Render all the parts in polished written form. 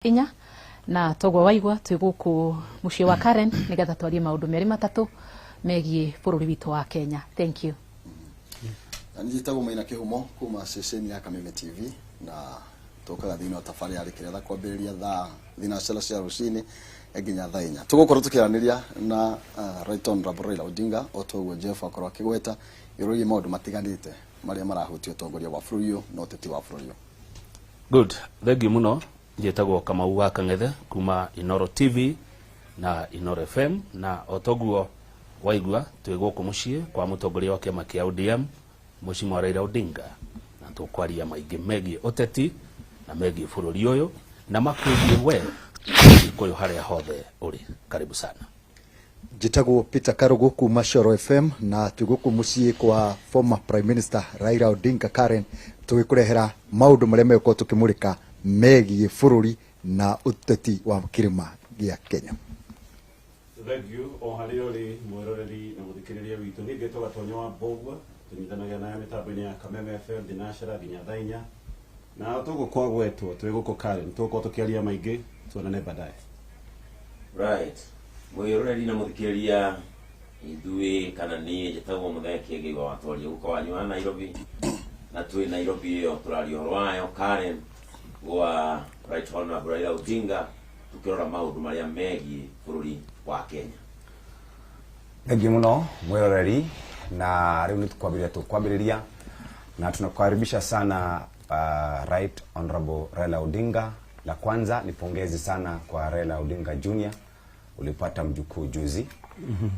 Inya na toguo waigua twi guku muciĩ wa Karen nigetha twarie maundu meri matatu megie bururi witu wa Kenya. Thank you. Na niĩ njĩtagwo Maina Kĩhumo kuma ceceni ya Kameme TV, na tũkaga thĩinĩ wa tabarĩra ya Rĩkĩrĩra kwambĩrĩria thaa thinacara cia rũcinĩ nginya thaa 4. Tũgũkorwo tũkĩaranĩria na Right Honorable Raila Odinga, o toguo Jeff akorwo akĩgweta igũrũ rĩgiĩ maũndũ matiganĩte marĩa marahutia ũtongoria wa bũrũri ũyũ na ũteti wa bũrũri ũyũ. Good, thengiũ mũno. Njĩtagwo Kamau wa Kang'ethe kuma Inoro TV na Inoro FM, na o toguo waigua twĩ gũkũ mũciĩ kwa mũtongoria wa kĩama kĩa ODM, Mheshimiwa Raila Odinga, na tũkwaria maingĩ megiĩ ũteti na megiĩ bũrũri ũyũ na makwĩgiĩ we Gĩkũyũ harĩa hothe ũrĩ. Karibu sana. Njĩtagwo Peter Karugu kuma Coro FM, na twĩ gũkũ mũciĩ kwa former Prime Minister Raila Odinga Karen, tũgĩkũrehera maũndũ marĩa megũkorwo tũkĩmũrĩka megiĩ bũrũri na ũteti wa kĩrĩma gĩa Kenya. Thank you o harĩa ũrĩ mwĩroreri na mũthikĩrĩria witũ. Niĩ ngetwo Gatonyo wa Mbũgua, tũnyitanagia nayo mĩtambo-inĩ ya Kameme FM thinacera nginya thaa 4, na tũgũkwa gwetwo twĩ gũkũ Karen, tũgũkorwo tũkĩaria maingĩ. Tuonane baadaye. Right, mwĩroreri na mũthikĩrĩria, ithuĩ kana niĩ njĩtagwo Mũthee Kĩengei wa Watoria, guka wanyu wa Nairobi, na twĩ Nairobi ĩyo tũraria ũhoro wayo Karen gwa Right Honorable Raila Odinga, tukĩrora maũndũ marĩa megiĩ bũrũri wa Kenya. Thengiũ mũno mwĩroreri, na rĩu nĩ tũkwambĩrĩria, tũkwambĩrĩria na tunakukaribisha sana, Right Honorable Raila Odinga. La kwanza ni pongezi sana kwa Raila Odinga Jr., ulipata mjukuu juzi.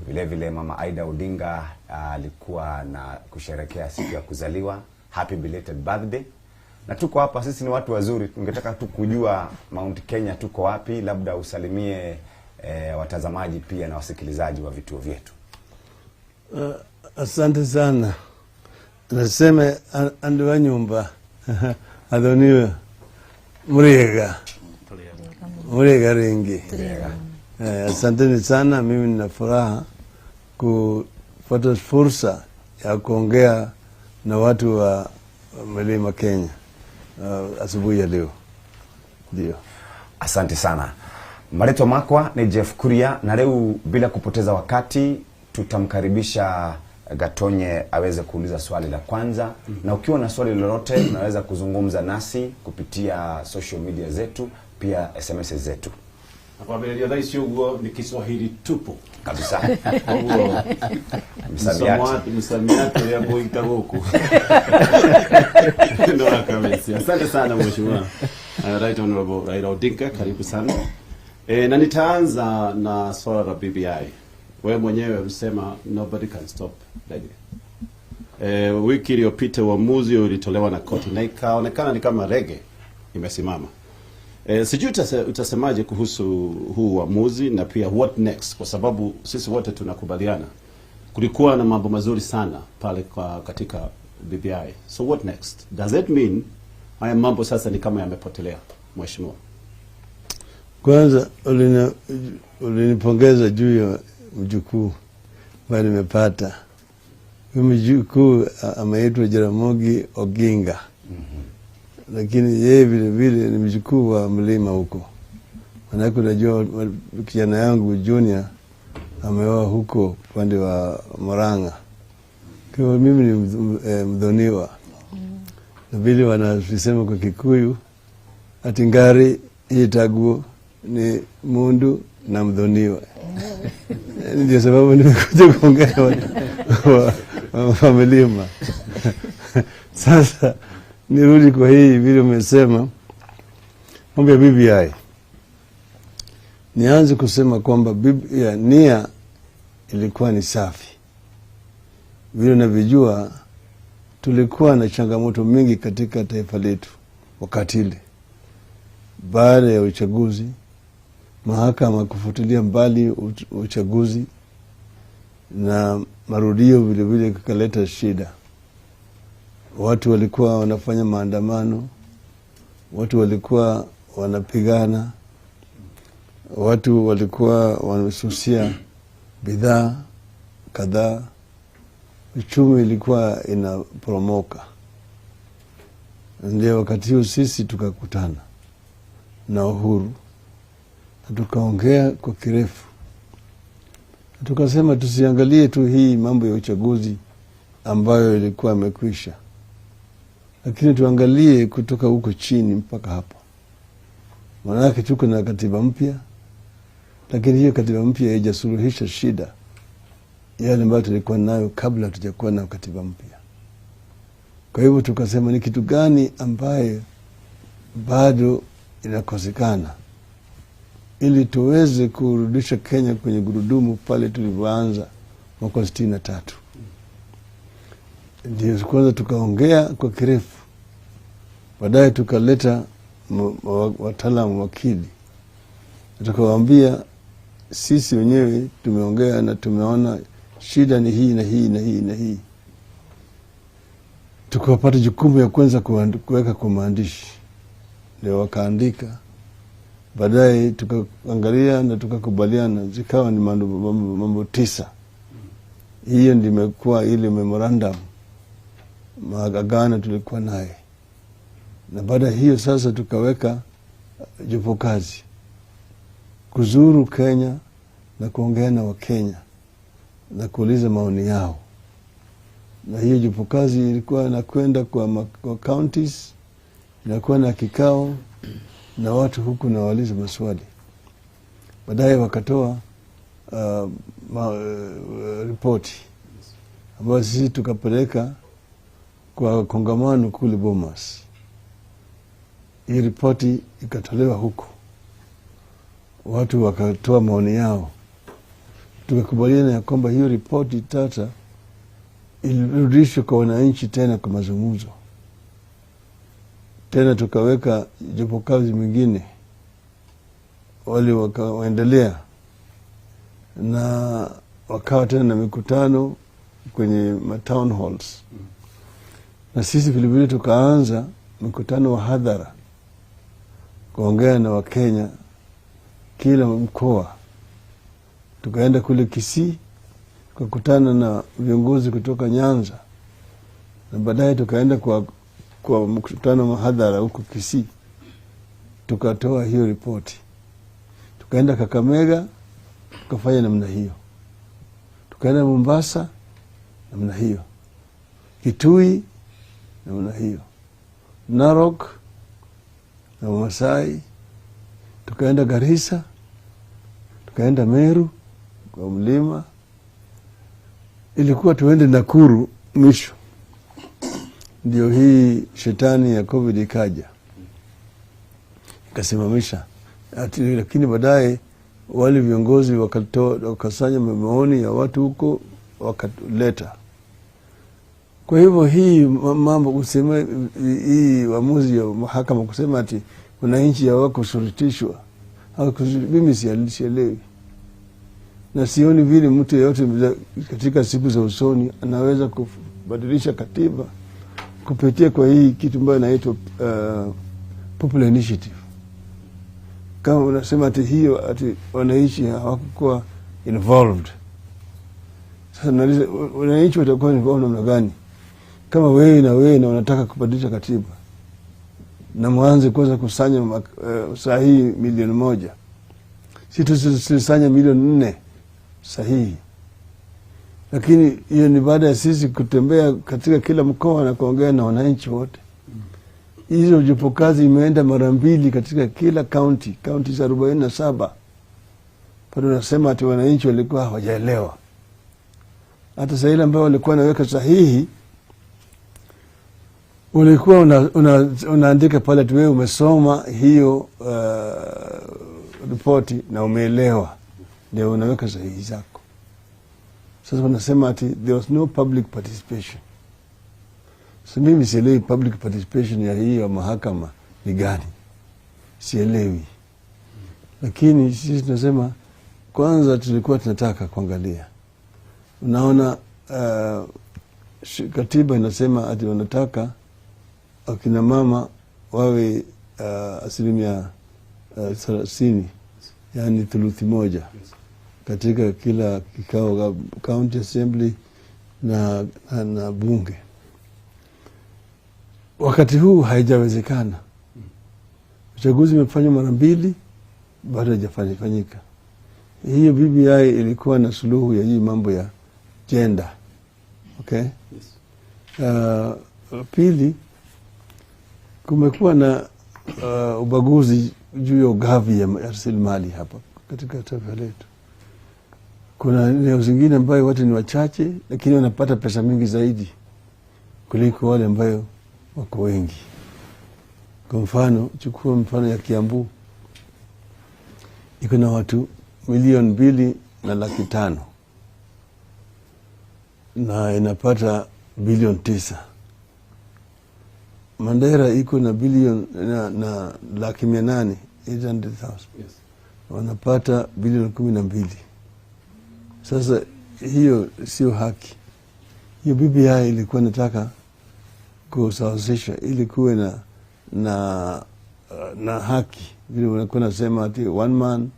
Vile vile Mama Aida Odinga alikuwa na kusherekea siku ya kuzaliwa. Happy belated birthday. Na tuko hapa, sisi ni watu wazuri, tungetaka tu kujua Mount Kenya tuko wapi, labda usalimie watazamaji pia na wasikilizaji wa vituo vyetu. Asante sana. Nasema andu wa nyumba athoniwe muriega muriega ringi. Asanteni sana. Mimi nina furaha kupata fursa ya kuongea na watu wa Mlima Kenya asubuhi ya leo. Ndio. Asante sana. Maretwa makwa ni Jeff Kuria, na leo bila kupoteza wakati tutamkaribisha Gatonye aweze kuuliza swali la kwanza. Na ukiwa na swali lolote unaweza kuzungumza nasi kupitia social media zetu, pia SMS zetu. Na kwambĩrĩria thaa ici ũguo nĩ Kiswahili tupu. Kabisa. Ũguo. Msamiati. Msamiati ũrĩa ngũita gũkũ ndo kabisa. Asante sana Mheshimiwa Right Honorable Raila Odinga, karibu sana. Na nitaanza na swala la BBI. Wewe mwenyewe ulisema nobody can stop reggae. Wiki iliyopita uamuzi ulitolewa na koti na ikaonekana ni kama reggae imesimama. Sijui utasemaje kuhusu huu uamuzi na pia what next, kwa sababu sisi wote tunakubaliana kulikuwa na mambo mazuri sana pale katika BBI. So what next? Does it mean haya mambo sasa ni kama yamepotelea, mheshimiwa? Kwanza ulinipongeza juu ya mjukuu ambaye nimepata. Huyu mjukuu ameitwa Jaramogi Oginga, lakini yeye vile vile ni mjukuu wa mlima huko. Manake unajua kijana yangu Junior ameoa huko upande wa Murang'a. Kwa hivyo mimi ni mdhoniwa, na vile wanasema kwa Kikuyu ati ngari itaguo ni mundu na mdhoniwa. Ndio sababu nimekuja kuongea na watu wa milima. Sasa nirudi kwa hii vile umesema mambo ya BBI. Nianze kusema kwamba BBI nia ilikuwa ni safi. Vile unavyojua tulikuwa na changamoto mingi katika taifa letu wakati ile. Baada ya uchaguzi, mahakama kufutilia mbali uchaguzi na marudio vile vile kukaleta shida. Watu walikuwa wanafanya maandamano, watu walikuwa wanapigana, watu walikuwa wanasusia bidhaa kadhaa, uchumi ilikuwa inaporomoka. Ndio wakati huo sisi tukakutana na Uhuru, na tukaongea kwa kirefu. Tukasema tusiangalie tu hii mambo ya uchaguzi ambayo ilikuwa imekwisha, lakini tuangalie kutoka huko chini mpaka hapa. Maanake tuko na katiba mpya, lakini hiyo katiba mpya haijasuluhisha shida yale ambayo tulikuwa nayo kabla hatujakuwa na katiba mpya. Kwa hivyo tukasema ni kitu gani ambaye bado inakosekana ili tuweze kurudisha Kenya kwenye gurudumu pale tulivyoanza mwaka 63. Ndio kwanza tukaongea kwa kirefu. Baadaye tukaleta wataalamu wakili, tukawaambia sisi wenyewe tumeongea na tumeona shida ni hii na hii na hii na hii. Tukapata jukumu ya kwanza kuweka kwa maandishi, ndio wakaandika. Baadaye tukaangalia na tukakubaliana, zikawa ni mambo 9. Hiyo ndio imekuwa ile memorandum, maagano tulikuwa naye. Na baada hiyo sasa tukaweka jopo kazi kuzuru Kenya na kuongea na Wakenya na kuuliza maoni yao. Na hiyo jopo kazi ilikuwa inakwenda kwa counties, inakuwa na kikao na watu huku na wauliza maswali. Baadaye wakatoa ripoti ambayo sisi tukapeleka kwa kongamano kule Bomas. Hii ripoti ikatolewa huko, watu wakatoa maoni yao. Tukakubaliana ya kwamba hiyo ripoti tata ilirudishwe kwa wananchi tena kwa mazungumzo. Tena tukaweka jopo kazi mwingine, wale wakaendelea na wakawa tena na mikutano kwenye town halls. Na sisi vile vile tukaanza mkutano wa hadhara kuongea na Wakenya kila mkoa. Tukaenda kule Kisii tukakutana na viongozi kutoka Nyanza, na baadaye tukaenda kwa mkutano wa hadhara huko Kisii, tukatoa hiyo ripoti. Tukaenda Kakamega tukafanya namna hiyo, tukaenda Mombasa namna hiyo, Kitui namna hiyo, Narok na Masai, tukaenda Garissa, tukaenda Meru kwa mlima. Ilikuwa tuende Nakuru mwisho, ndio hii shetani ya COVID ikaja ikasimamisha. Lakini baadaye wale viongozi wakasanya maoni ya watu huko wakaleta. Kwa hivyo hii mambo kusema, hii uamuzi ya mahakama kusema ati wananchi hawakushurutishwa, mimi sielewi. Na sioni vile mtu yeyote katika siku za usoni anaweza kubadilisha katiba kupitia kwa hii kitu ambayo inaitwa popular initiative. Kama unasema ati hiyo ati wananchi hawakuwa involved, sasa wananchi watakuwa involved namna gani kama wewe na wewe na unataka kubadilisha katiba na mwanze kwanza kusanya sahihi 1,000,000? Si tulisanya 4,000,000 sahihi, lakini hiyo ni baada ya sisi kutembea katika kila mkoa na kuongea na wananchi wote. Hizo jopo kazi imeenda mara 2 katika kila county 47. Bado nasema ati wananchi walikuwa hawajaelewa. Hata sasa ile ambayo walikuwa naweka sahihi, ulikuwa unaandika pale tu wewe umesoma hiyo ripoti na umeelewa, ndio unaweka sahihi zako. Sasa wanasema ati there was no public participation. So mimi sielewi public participation ya hiyo mahakama ni gani, sielewi. Lakini sisi tunasema kwanza tulikuwa tunataka kuangalia, unaona katiba inasema ati wanataka akina mama wawe 30%, yani 1/3 katika kila kikao, county assembly na bunge. Wakati huu haijawezekana. Uchaguzi umefanywa mara mbili, bado haijafanyika. Hiyo BBI ilikuwa na suluhu ya hii mambo ya gender. Okay? Yes. Pili, kumekuwa na ubaguzi juu ya ugavi ya rasilimali hapa katika taifa letu. Kuna eneo zingine ambayo watu ni wachache, lakini wanapata pesa mingi zaidi kuliko wale ambayo wako wengi. Kwa mfano, chukua mfano ya Kiambu, iko na watu 2,500,000 na inapata 9 bilioni. Mandera iko na bilioni na 800,000, 800,000. Yes. Wanapata 12 bilioni. Sasa hiyo sio haki. Hiyo BBI ilikuwa nataka kusawazisha ili kuwe na haki, vile wanakuwa nasema ati one man,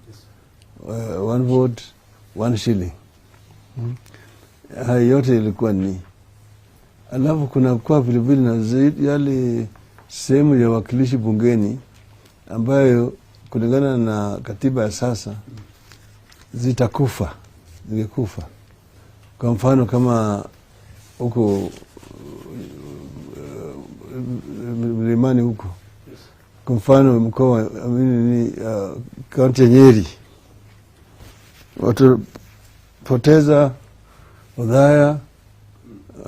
one vote, one shilling. Hayo yote ilikuwa ni, alafu kuna kuwa vilevile na zaidi yale sehemu ya wakilishi bungeni ambayo kulingana na katiba ya sasa zitakufa, zingekufa. Kwa mfano kama huko mlimani huko, kwa mfano mkoa, I mean, ni kaunti ya Nyeri watapoteza Othaya,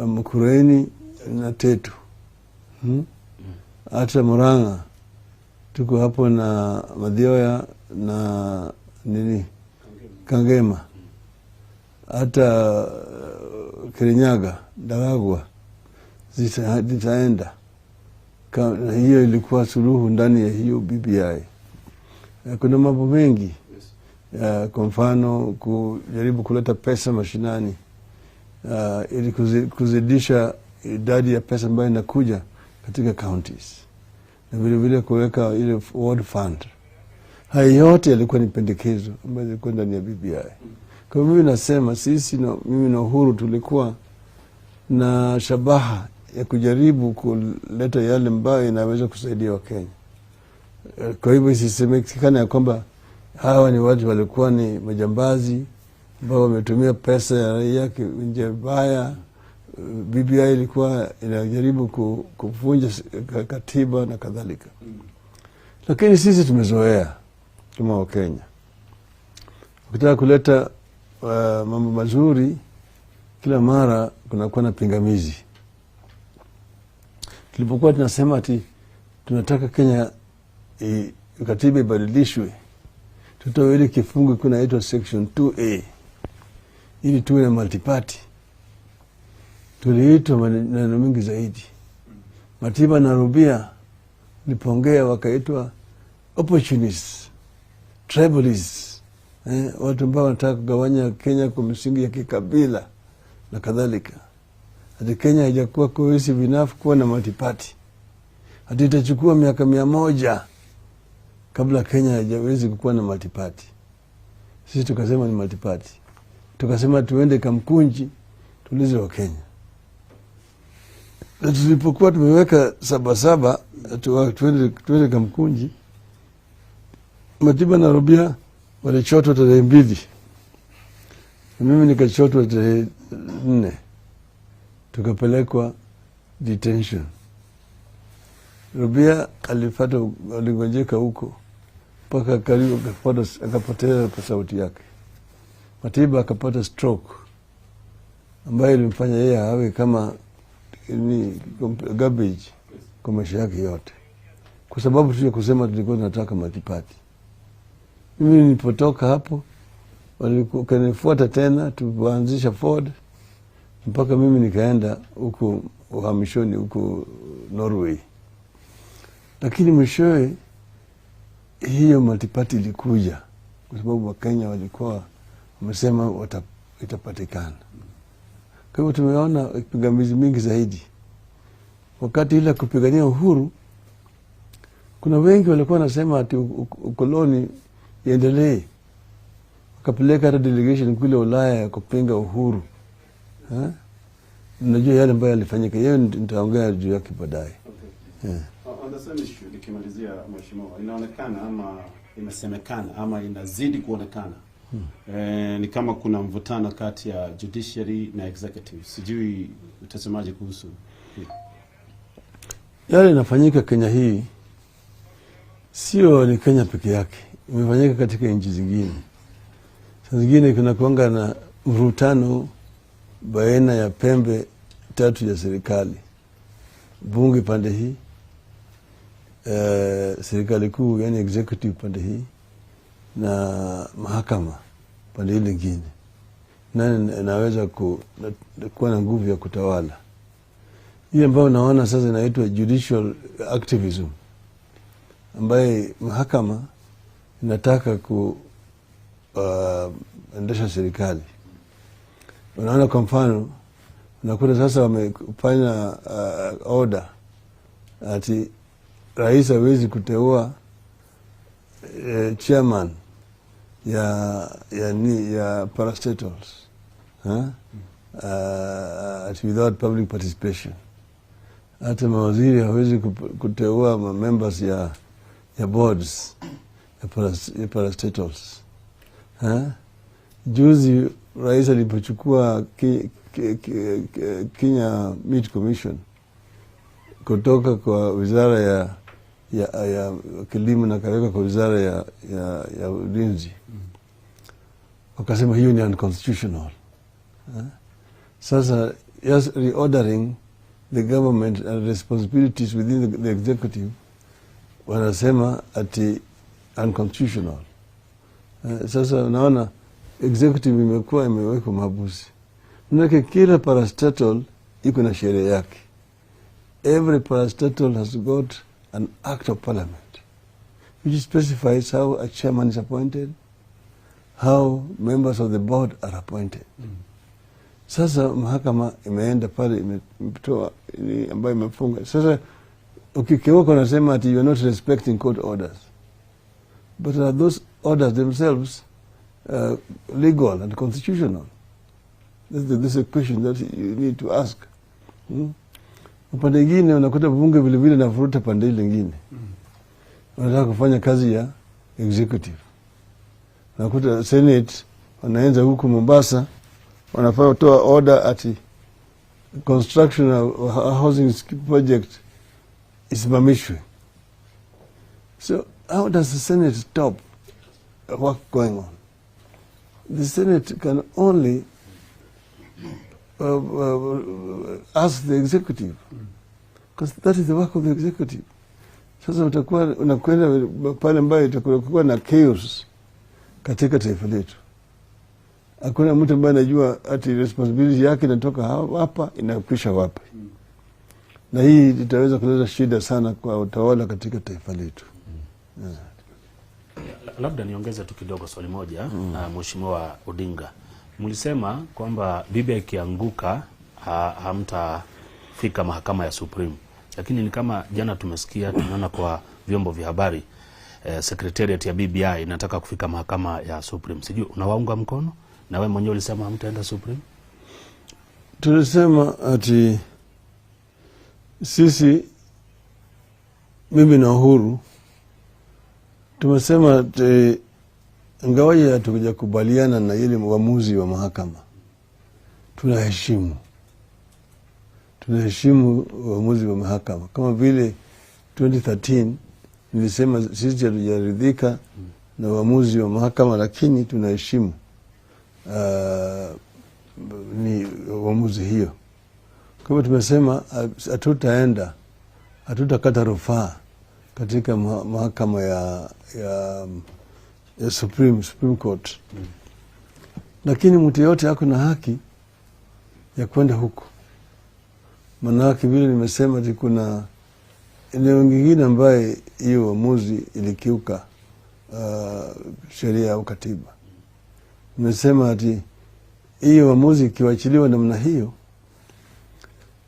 Mukurweini na Tetu, Hata Murang'a tuko hapo na Mathioya na nini Kangema, hata Kirinyaga, Ndaragwa zitaenda. Na hiyo ilikuwa suluhu ndani ya hiyo BBI. Kuna mambo mengi, kwa mfano kujaribu kuleta pesa mashinani ili kuzidisha idadi ya pesa ambayo inakuja katika counties na vile vile kuweka ile ward fund. Haya yote yalikuwa ni pendekezo ambayo ilikuwa ndani ya BBI. Kwa hiyo mimi nasema sisi na, mimi na Uhuru tulikuwa na shabaha ya kujaribu kuleta yale ambayo inaweza kusaidia Wakenya. Kwa hivyo isisemekane ya kwamba hawa ni watu walikuwa ni majambazi ambao wametumia pesa ya raia njia mbaya. BBI ilikuwa inajaribu kuvunja katiba na kadhalika, lakini sisi tumezoea kama Wakenya, ukitaka kuleta mambo mazuri kila mara kunakuwa na pingamizi. Tulipokuwa tunasema ati tunataka Kenya katiba ibadilishwe, tutoe ile kifungu kunaitwa section 2A ili tuwe na multiparty, tuliitwa maneno mingi zaidi. Matiba na Rubia nilipoongea wakaitwa opportunists, tribalists, watu ambao wanataka kugawanya Kenya kwa misingi ya kikabila na kadhalika. Ati Kenya haijakuwa cohesive enough kuwa na multiparty. Ati itachukua miaka 100 kabla Kenya haijawezi kukuwa na multiparty. Sisi tukasema ni multiparty. Tukasema tuende Kamkunji tuulize Wakenya. Na tulipokuwa tumeweka sabasaba tuende Kamkunji, Matiba na Rubia walichotwa tarehe 2 na mimi nikachotwa tarehe 4, tukapelekwa detention. Rubia alipata, aligonjeka huko mpaka karibu akapoteza sauti yake. Matiba akapata stroke ambayo ilimfanya yeye awe kama ni garbage kwa maisha yake yote, kwa sababu tu ya kusema tulikuwa tunataka multiparty. Mimi nilipotoka hapo wakanifuata tena, tuanzisha Ford mpaka mimi nikaenda huko uhamishoni huko Norway, lakini mwishowe hiyo multiparty ilikuja kwa sababu Wakenya walikuwa wamesema itapatikana. Kwa hivyo tumeona pingamizi mingi zaidi. Wakati ile kupigania uhuru, kuna wengi walikuwa wanasema ati ukoloni iendelee, wakapeleka hata delegation kule Ulaya ya kupinga uhuru. Ha? Najua yale ambayo yalifanyika, yeye nitaongea juu yake baadaye. Okay. Yeah. On the same issue, nikimalizia mheshimiwa, inaonekana ama imesemekana ama inazidi kuonekana ni kama kuna mvutano kati ya judiciary na executive. Sijui utasemaje kuhusu hii? Yale inafanyika Kenya hii sio ni Kenya peke yake, imefanyika katika nchi zingine. Saa zingine kuna kuanga na mvutano baina ya pembe tatu ya serikali, bunge pande hii, serikali kuu yani executive pande hii, na mahakama pande hii lingine. Nani anaweza kuwa na nguvu ya kutawala? Hii ambayo naona sasa inaitwa judicial activism, ambaye mahakama inataka kuendesha serikali. Unaona, kwa mfano, unakuta sasa wamefanya order ati rais hawezi kuteua chairman ya parastatals, huh? Ati without public participation. Hata mawaziri hawezi kuteua ma members ya boards ya parastatals. Ha? Juzi rais alipochukua Kenya Meat Commission kutoka kwa wizara ya kilimo na kaweka kwa wizara ya ulinzi, wakasema hiyo ni unconstitutional. Ha? Sasa just reordering the government and responsibilities within the executive, wanasema ati unconstitutional. Sasa unaona executive imekuwa imewekwa mahabusi. Manake kila parastatal iko na sheria yake. Every parastatal has got an act of parliament which specifies how a chairman is appointed, how members of the board are appointed. Sasa mahakama imeenda pale imetoa ambayo imefunga. Sasa ukikeuka unasema ati you are not respecting court orders. But are those orders themselves legal and constitutional? This is a question that you need to ask. Upande ingine unakuta bunge vile vile navuruta pande ile ingine. Wanataka kufanya kazi ya executive. Unakuta Senate wanaanza huku Mombasa, wanafaa kutoa order ati construction of a housing project isimamishwe. So how does the Senate stop work going on? The Senate can only ask the executive, because that is the work of the executive. Sasa utakuwa unakwenda pale ambayo itakuwa na chaos katika taifa letu. Hakuna mtu ambaye anajua ati responsibility yake inatoka hapa inakwisha wapi. Na hii itaweza kuleta shida sana kwa utawala katika taifa letu. Yeah. Labda niongeze tu kidogo swali moja. Mheshimiwa Odinga, mlisema kwamba BBI ikianguka hamtafika mahakama ya Supreme, lakini ni kama jana tumesikia, tumeona kwa vyombo vya habari secretariat ya BBI inataka kufika mahakama ya Supreme. Sijui unawaunga mkono? Na wewe mwenyewe ulisema hamtaenda Supreme? Tulisema ati sisi, mimi na Uhuru, tumesema ati ingawaje hatujakubaliana na ile uamuzi wa mahakama, tunaheshimu uamuzi wa mahakama. Kama vile 2013 nilisema sisi hatujaridhika na uamuzi wa mahakama, lakini tunaheshimu ni uamuzi hiyo. Kwa hivyo tumesema hatutakata rufaa katika mahakama ya Supreme Court. Lakini mtu yote ako na haki ya kwenda huko. Manake vile nimesema ati kuna eneo nyingine ambaye hiyo uamuzi ilikiuka sheria au katiba. Nimesema ati hiyo uamuzi ikiwachiliwa namna hiyo,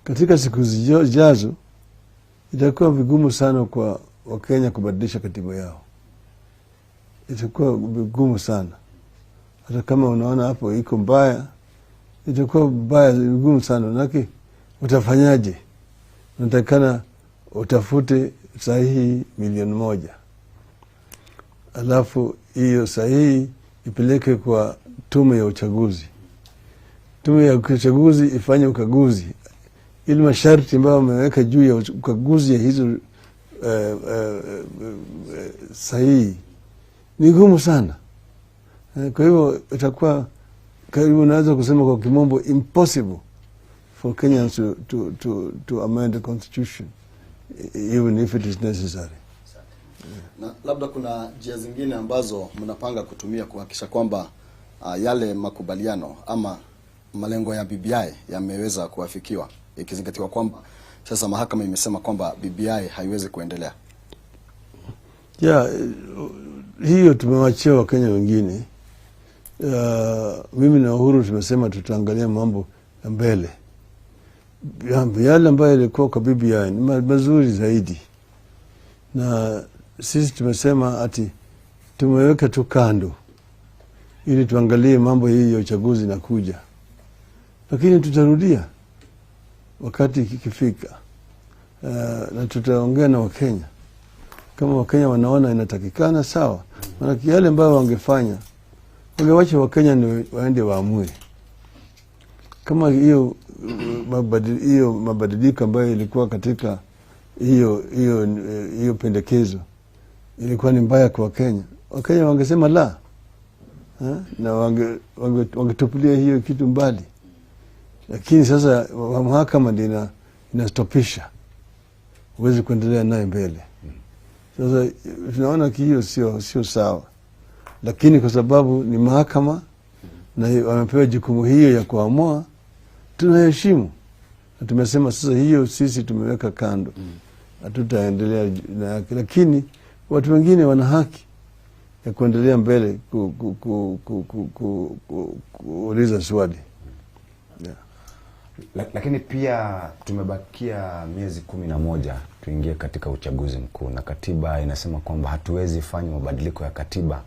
katika siku zijazo itakuwa vigumu sana kwa Wakenya kubadilisha katiba yao. Itakuwa vigumu sana. Hata kama unaona hapo iko mbaya, itakuwa mbaya, vigumu sana. Manake utafanyaje? Unatakikana Utafute sahihi 1,000,000, alafu hiyo sahihi ipeleke kwa tume ya uchaguzi. Tume ya uchaguzi ifanye ukaguzi, ili masharti ambayo wameweka juu ya ukaguzi ya hizo sahihi ni ngumu sana. Kwa hivyo itakuwa karibu, naweza kusema kwa kimombo, impossible for Kenyans to amend the constitution even if it is necessary. Na labda kuna njia zingine ambazo mnapanga kutumia kuhakikisha kwamba yale makubaliano ama malengo ya BBI yameweza kuafikiwa, ikizingatiwa kwamba sasa mahakama imesema kwamba BBI haiwezi kuendelea? Yeah, hiyo tumewachia Wakenya wengine. Mimi na Uhuru tumesema tutaangalia mambo ya mbele. Yale ambayo yalikuwa kwa BBI ni mazuri zaidi, na sisi tumesema ati tumeweka tu kando ili tuangalie mambo hii ya uchaguzi na kuja, lakini tutarudia wakati ikifika, na tutaongea na Wakenya. Kama Wakenya wanaona inatakikana, sawa. Maana yale ambayo wangefanya, wangewacha Wakenya ni waende waamue. Kama hiyo mabadiliko ambayo ilikuwa katika hiyo pendekezo ilikuwa ni mbaya kwa Wakenya, Wakenya wangesema la, na wangetupilia hiyo kitu mbali. Lakini sasa mahakama ndio inastopisha, huwezi kuendelea naye mbele. Sasa tunaona hiyo sio sawa, lakini kwa sababu ni mahakama na wamepewa jukumu hiyo ya kuamua, tunaheshimu. Na tumesema sasa hiyo sisi tumeweka kando, hatutaendelea na yake, lakini watu wengine wana haki ya kuendelea mbele kuuliza swali. Yeah. Lakini pia tumebakia miezi 11 tuingie katika uchaguzi mkuu, na katiba inasema kwamba hatuwezi fanya mabadiliko ya katiba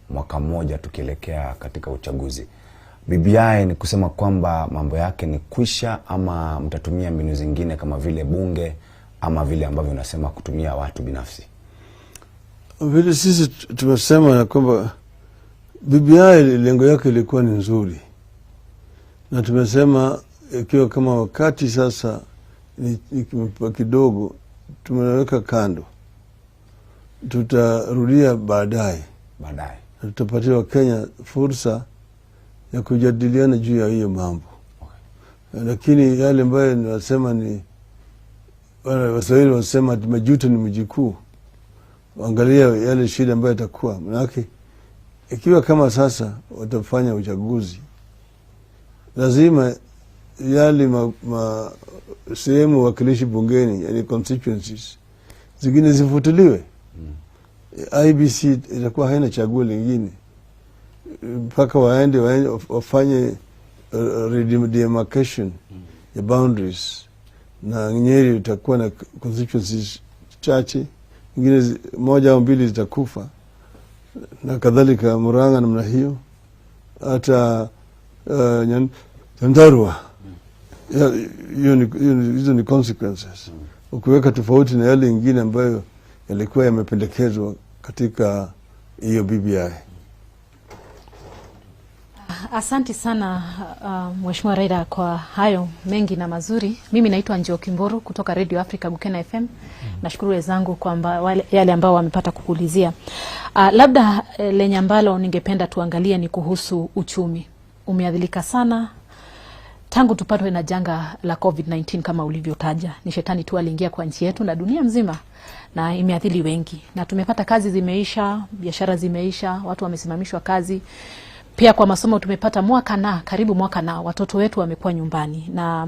mwaka mmoja tukielekea katika uchaguzi. BBI ni kusema kwamba mambo yake ni kwisha, ama mtatumia mbinu zingine kama vile bunge ama vile ambavyo unasema kutumia watu binafsi? Vile sisi tumesema ya kwamba BBI lengo yake ilikuwa ni nzuri, na tumesema ikiwa kama wakati sasa ni kidogo tumeweka kando, tutarudia baadaye na tutapatia Wakenya fursa ya kujadiliana juu ya hiyo mambo. Okay. Lakini yale ambayo ninasema ni Waswahili wanasema majuto ni mjukuu. Angalia yale shida ambayo itakuwa, maanake ikiwa kama sasa watafanya uchaguzi, lazima yale sehemu wakilishi bungeni, yani constituencies zingine zifutiliwe. IBC itakuwa haina chaguo lingine mpaka waende wafanye redemarcation ya boundaries, na Nyeri itakuwa na constituencies chache, nyingine moja au mbili zitakufa, na kadhalika Murang'a namna hiyo, hata Nyandarua. Hizo ni consequences ukiweka tofauti na yale ingine ambayo yalikuwa yamependekezwa katika hiyo BBI. Asante sana Mheshimiwa Raila kwa hayo mengi na mazuri. Mimi naitwa Njoki Mburu kutoka Radio Africa Gukena FM. Nashukuru wenzangu kwamba yale ambao wamepata kukuulizia. Labda lenye ambalo ningependa tuangalie ni kuhusu uchumi. Umeadhilika sana tangu tupatwe na janga la COVID-19 kama ulivyotaja. Ni shetani tu aliingia kwa nchi yetu na dunia mzima, na imeathiri wengi. Na tumepata kazi zimeisha, biashara zimeisha, watu wamesimamishwa kazi. Pia kwa masomo tumepata mwaka na karibu mwaka na watoto wetu wamekuwa nyumbani. Na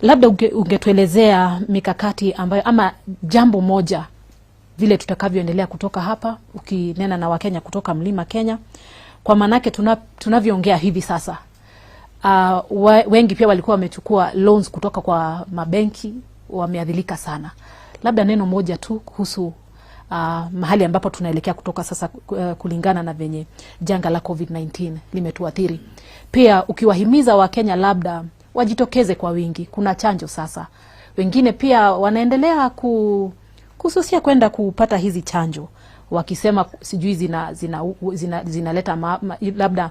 labda ungetuelezea mikakati ambayo ama jambo moja vile tutakavyoendelea kutoka hapa, ukinena na Wakenya kutoka Mlima Kenya. Kwa manake tunavyoongea hivi sasa, wengi pia walikuwa wamechukua loans kutoka kwa mabenki, wameadhilika sana. Labda neno moja tu kuhusu mahali ambapo tunaelekea kutoka sasa, kulingana na venye janga la COVID-19 limetuathiri. Pia ukiwahimiza Wakenya labda wajitokeze kwa wingi, kuna chanjo sasa. Wengine pia wanaendelea kususia kwenda kupata hizi chanjo wakisema sijui zinaleta labda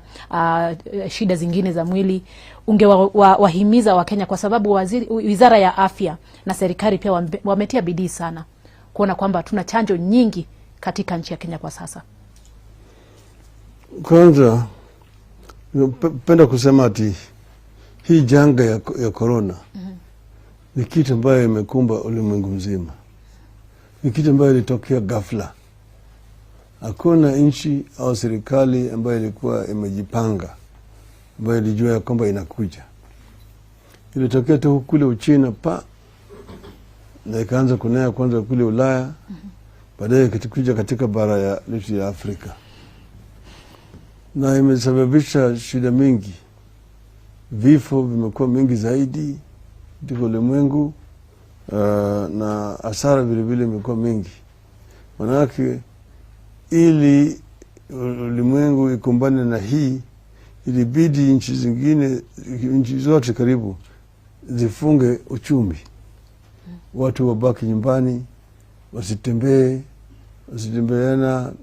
shida zingine za mwili. Ungewahimiza Wakenya, kwa sababu Wizara ya Afya na serikali pia wametia bidii sana kuona kwamba tuna chanjo nyingi katika nchi ya Kenya kwa sasa. Kwanza napenda kusema ati hii janga ya corona ni kitu ambayo imekumba ulimwengu mzima. Ni kitu ambayo ilitokea ghafla. Hakuna nchi au serikali ambayo ilikuwa imejipanga, ambayo ilijua ya kwamba inakuja. Ilitokea tu kule Uchina pa, na ikaanza kunea kwanza kule Ulaya, baadaye ikakuja katika bara ya letu ya Afrika. Na imesababisha shida mingi. Vifo vimekuwa mingi zaidi katika ulimwengu, na hasara vile vile imekuwa mingi. Manake ili ulimwengu ikumbane na hii, ilibidi nchi zingine, nchi zote karibu zifunge uchumi. Watu wabaki nyumbani, wasitembee, wasitembeana,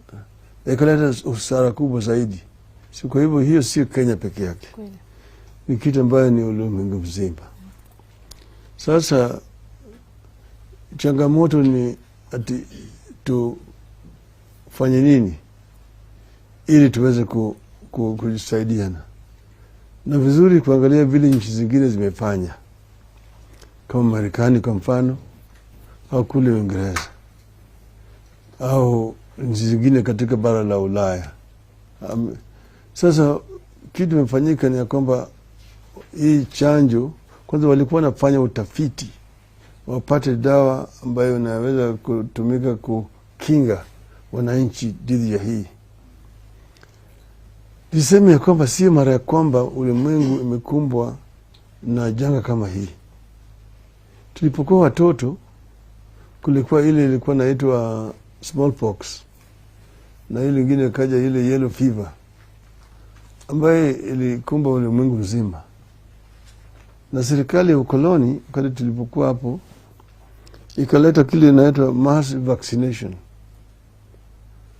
ikaleta hasara kubwa zaidi. Si kwa hivyo hiyo sio Kenya peke yake. Ni kitu ambayo ni ulimwengu mzima. Sasa changamoto ni ati tufanye nini ili tuweze kujisaidiana. Na vizuri kuangalia vile nchi zingine zimefanya, kama Marekani kwa mfano, au kule Uingereza, au nchi zingine katika bara la Ulaya. Sasa kitu kimefanyika ni ya kwamba hii chanjo, kwanza walikuwa wanafanya utafiti wapate dawa ambayo inaweza kutumika kukinga wananchi dhidi ya hii. Niseme ya kwamba sio mara ya kwamba ulimwengu imekumbwa na janga kama hii. Tulipokuwa watoto kulikuwa ile ilikuwa inaitwa smallpox, na ile nyingine ikaja ile yellow fever ambaye ilikumba ulimwengu mzima. Na serikali ya ukoloni wakati tulipokuwa hapo ikaleta kile inaitwa mass vaccination.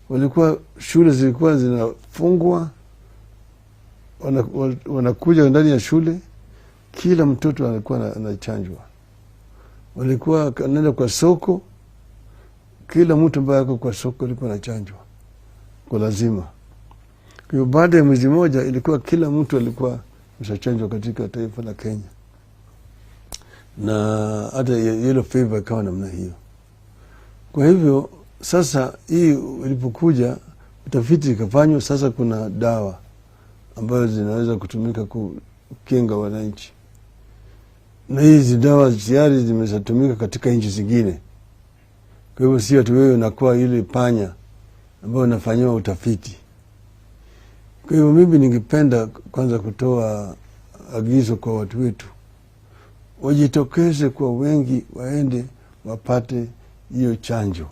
Walikuwa shule zilikuwa zinafungwa, wanakuja ndani ya shule, kila mtoto alikuwa anachanjwa. Walikuwa wanaenda kwa soko, kila mtu ambaye ako kwa soko alikuwa anachanjwa kwa lazima. Kwa hiyo baada ya mwezi mmoja ilikuwa kila mtu alikuwa ameshachanjwa katika taifa la Kenya. Na hata yellow fever ikawa namna hiyo. Kwa hivyo sasa hii ilipokuja utafiti ikafanywa, sasa kuna dawa ambazo zinaweza kutumika kukinga wananchi. Na hizi dawa tayari zimeshatumika katika nchi zingine. Kwa hivyo sio tu wewe unakuwa ile panya ambayo unafanyiwa utafiti. Kwa hivyo mimi ningependa kwanza kutoa agizo kwa watu wetu wajitokeze kwa wengi, waende wapate hiyo chanjo.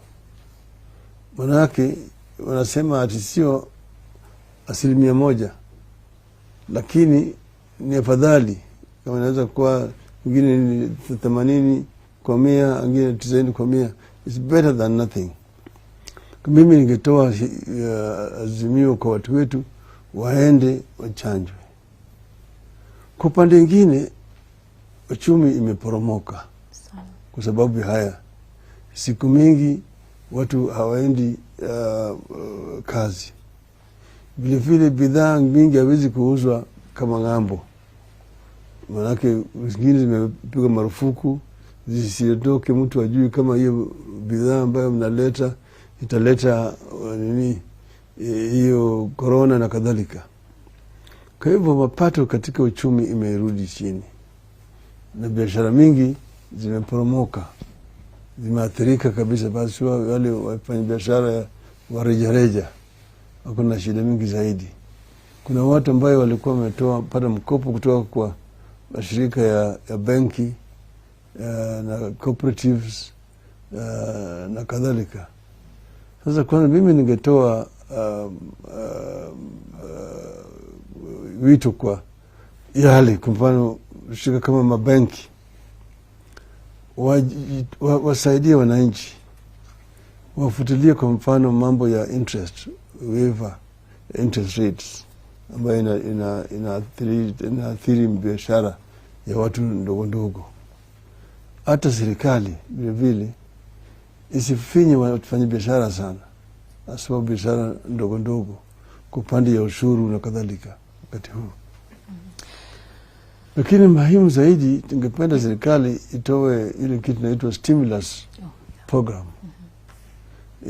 Manake wanasema ati sio 100%, lakini ni afadhali kama inaweza kuwa mwingine ni 80%, mwingine 90%. It's better than nothing. Mimi ningetoa azimio kwa watu wetu waende wachanjwe. Kwa upande mwingine uchumi imeporomoka kwa sababu haya. Siku mingi watu hawaendi kazi. Vile vile bidhaa mingi hawezi kuuzwa kama ng'ambo. Manake zingine zimepigwa marufuku zisitoke, mtu ajui kama hiyo bidhaa ambayo mnaleta italeta nini hiyo corona na kadhalika. Kwa hivyo mapato katika uchumi imerudi chini na biashara mingi zimeporomoka, zimeathirika kabisa. Basi wale wafanya biashara wa rejareja wako na shida mingi zaidi. Kuna watu ambao walikuwa wametoa pata mkopo kutoka kwa mashirika ya benki na cooperatives na kadhalika. Sasa kwanza mimi ningetoa wito kwa yale, kwa mfano shirika kama mabenki Wasaidie wananchi, wafutilie kwa mfano mambo ya interest waiver, interest rates ambayo inaathiri biashara ya watu ndogo ndogo. Hata serikali vilevile isifinye wafanya biashara sana, hasa biashara ndogo ndogo kwa upande ya ushuru na kadhalika wakati huu. Lakini muhimu zaidi, tungependa serikali itoe ile kitu inaitwa stimulus program,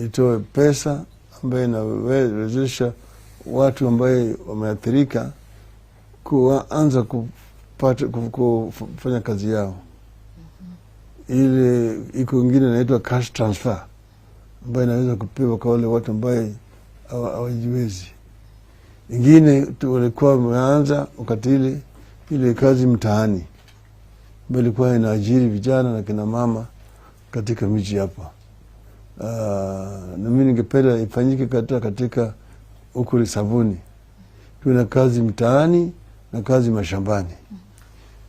itoe pesa ambayo inawezesha watu ambaye wameathirika kuanza kupata kufanya kazi yao. Ile iko ingine inaitwa cash transfer ambayo inaweza kupewa kwa wale watu ambaye hawajiwezi. Ingine walikuwa wameanza wakati ile kazi mtaani ambayo ilikuwa inaajiri vijana na kina mama katika miji hapa. Na mimi ningependa ifanyike katika huko Savuni, tuwe na kazi mtaani na kazi mashambani.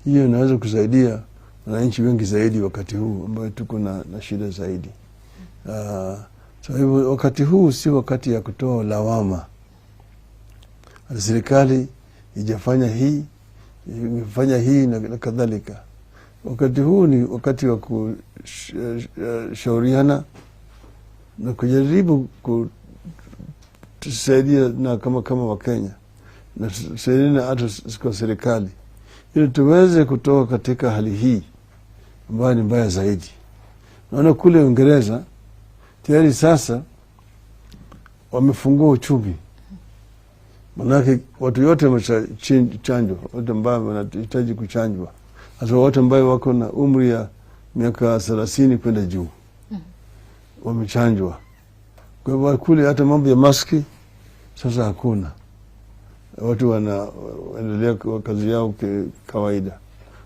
Hiyo inaweza kusaidia wananchi wengi zaidi wakati huu ambayo tuko na shida zaidi. So hivyo wakati huu si wakati ya kutoa lawama. Serikali ijafanya hii, imefanya hii na kadhalika. Wakati huu ni wakati wa kushauriana na kujaribu kusaidia na kama Wakenya na tusaidiane hata kwa serikali ili tuweze kutoka katika hali hii ambayo ni mbaya zaidi. Naona kule Uingereza tayari sasa wamefungua uchumi, manake watu yote wameshachanjwa, watu ambao wanahitaji kuchanjwa, hasa watu ambao wako na umri ya miaka 30 kwenda juu wamechanjwa. Kwa hivyo kule hata mambo ya maski sasa hakuna, watu wanaendelea kwa kazi yao kawaida.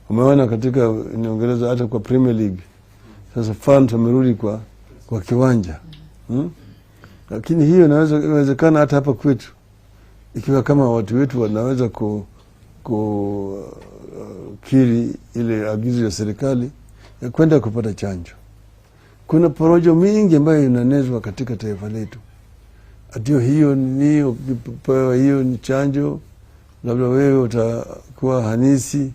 Umeona katika Uingereza hata kwa Premier League sasa fans wamerudi kwa kiwanja. Lakini hiyo inawezekana hata hapa kwetu, ikiwa kama watu wetu wanaweza kukiri ile agizo ya serikali ya kwenda kupata chanjo. Kuna porojo mingi ambayo inaenezwa katika taifa letu, atio hiyo ni ukipewa hiyo ni chanjo, labda wewe utakuwa hanisi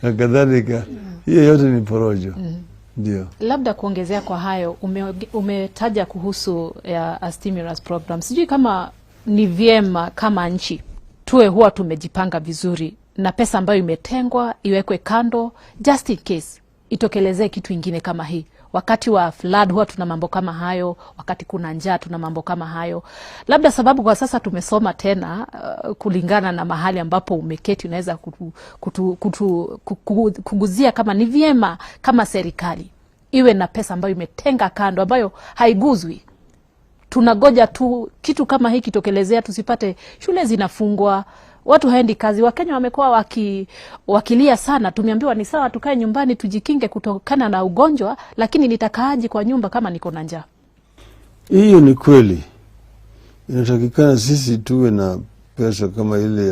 na kadhalika. Hiyo yote ni porojo. Ndio. Labda kuongezea kwa hayo, umetaja kuhusu ya stimulus program. Sijui kama ni vyema kama nchi tuwe huwa tumejipanga vizuri na pesa ambayo imetengwa iwekwe kando just in case itokelezee kitu ingine kama hii. Wakati wa flood huwa tuna mambo kama hayo, wakati kuna njaa tuna mambo kama hayo. Labda sababu kwa sasa tumesoma tena, kulingana na mahali ambapo umeketi, unaweza kuguzia kama ni vyema kama serikali iwe na pesa ambayo imetenga kando ambayo haiguzwi. Tunagoja tu kitu kama hiki kitokelezea, tusipate shule zinafungwa, watu haendi kazi. Wakenya wamekuwa wakilia sana. Tumeambiwa ni sawa tukae nyumbani tujikinge kutokana na ugonjwa, lakini nitakaaje kwa nyumba kama niko na njaa? Hiyo ni kweli. Inatakikana sisi tuwe na pesa kama ile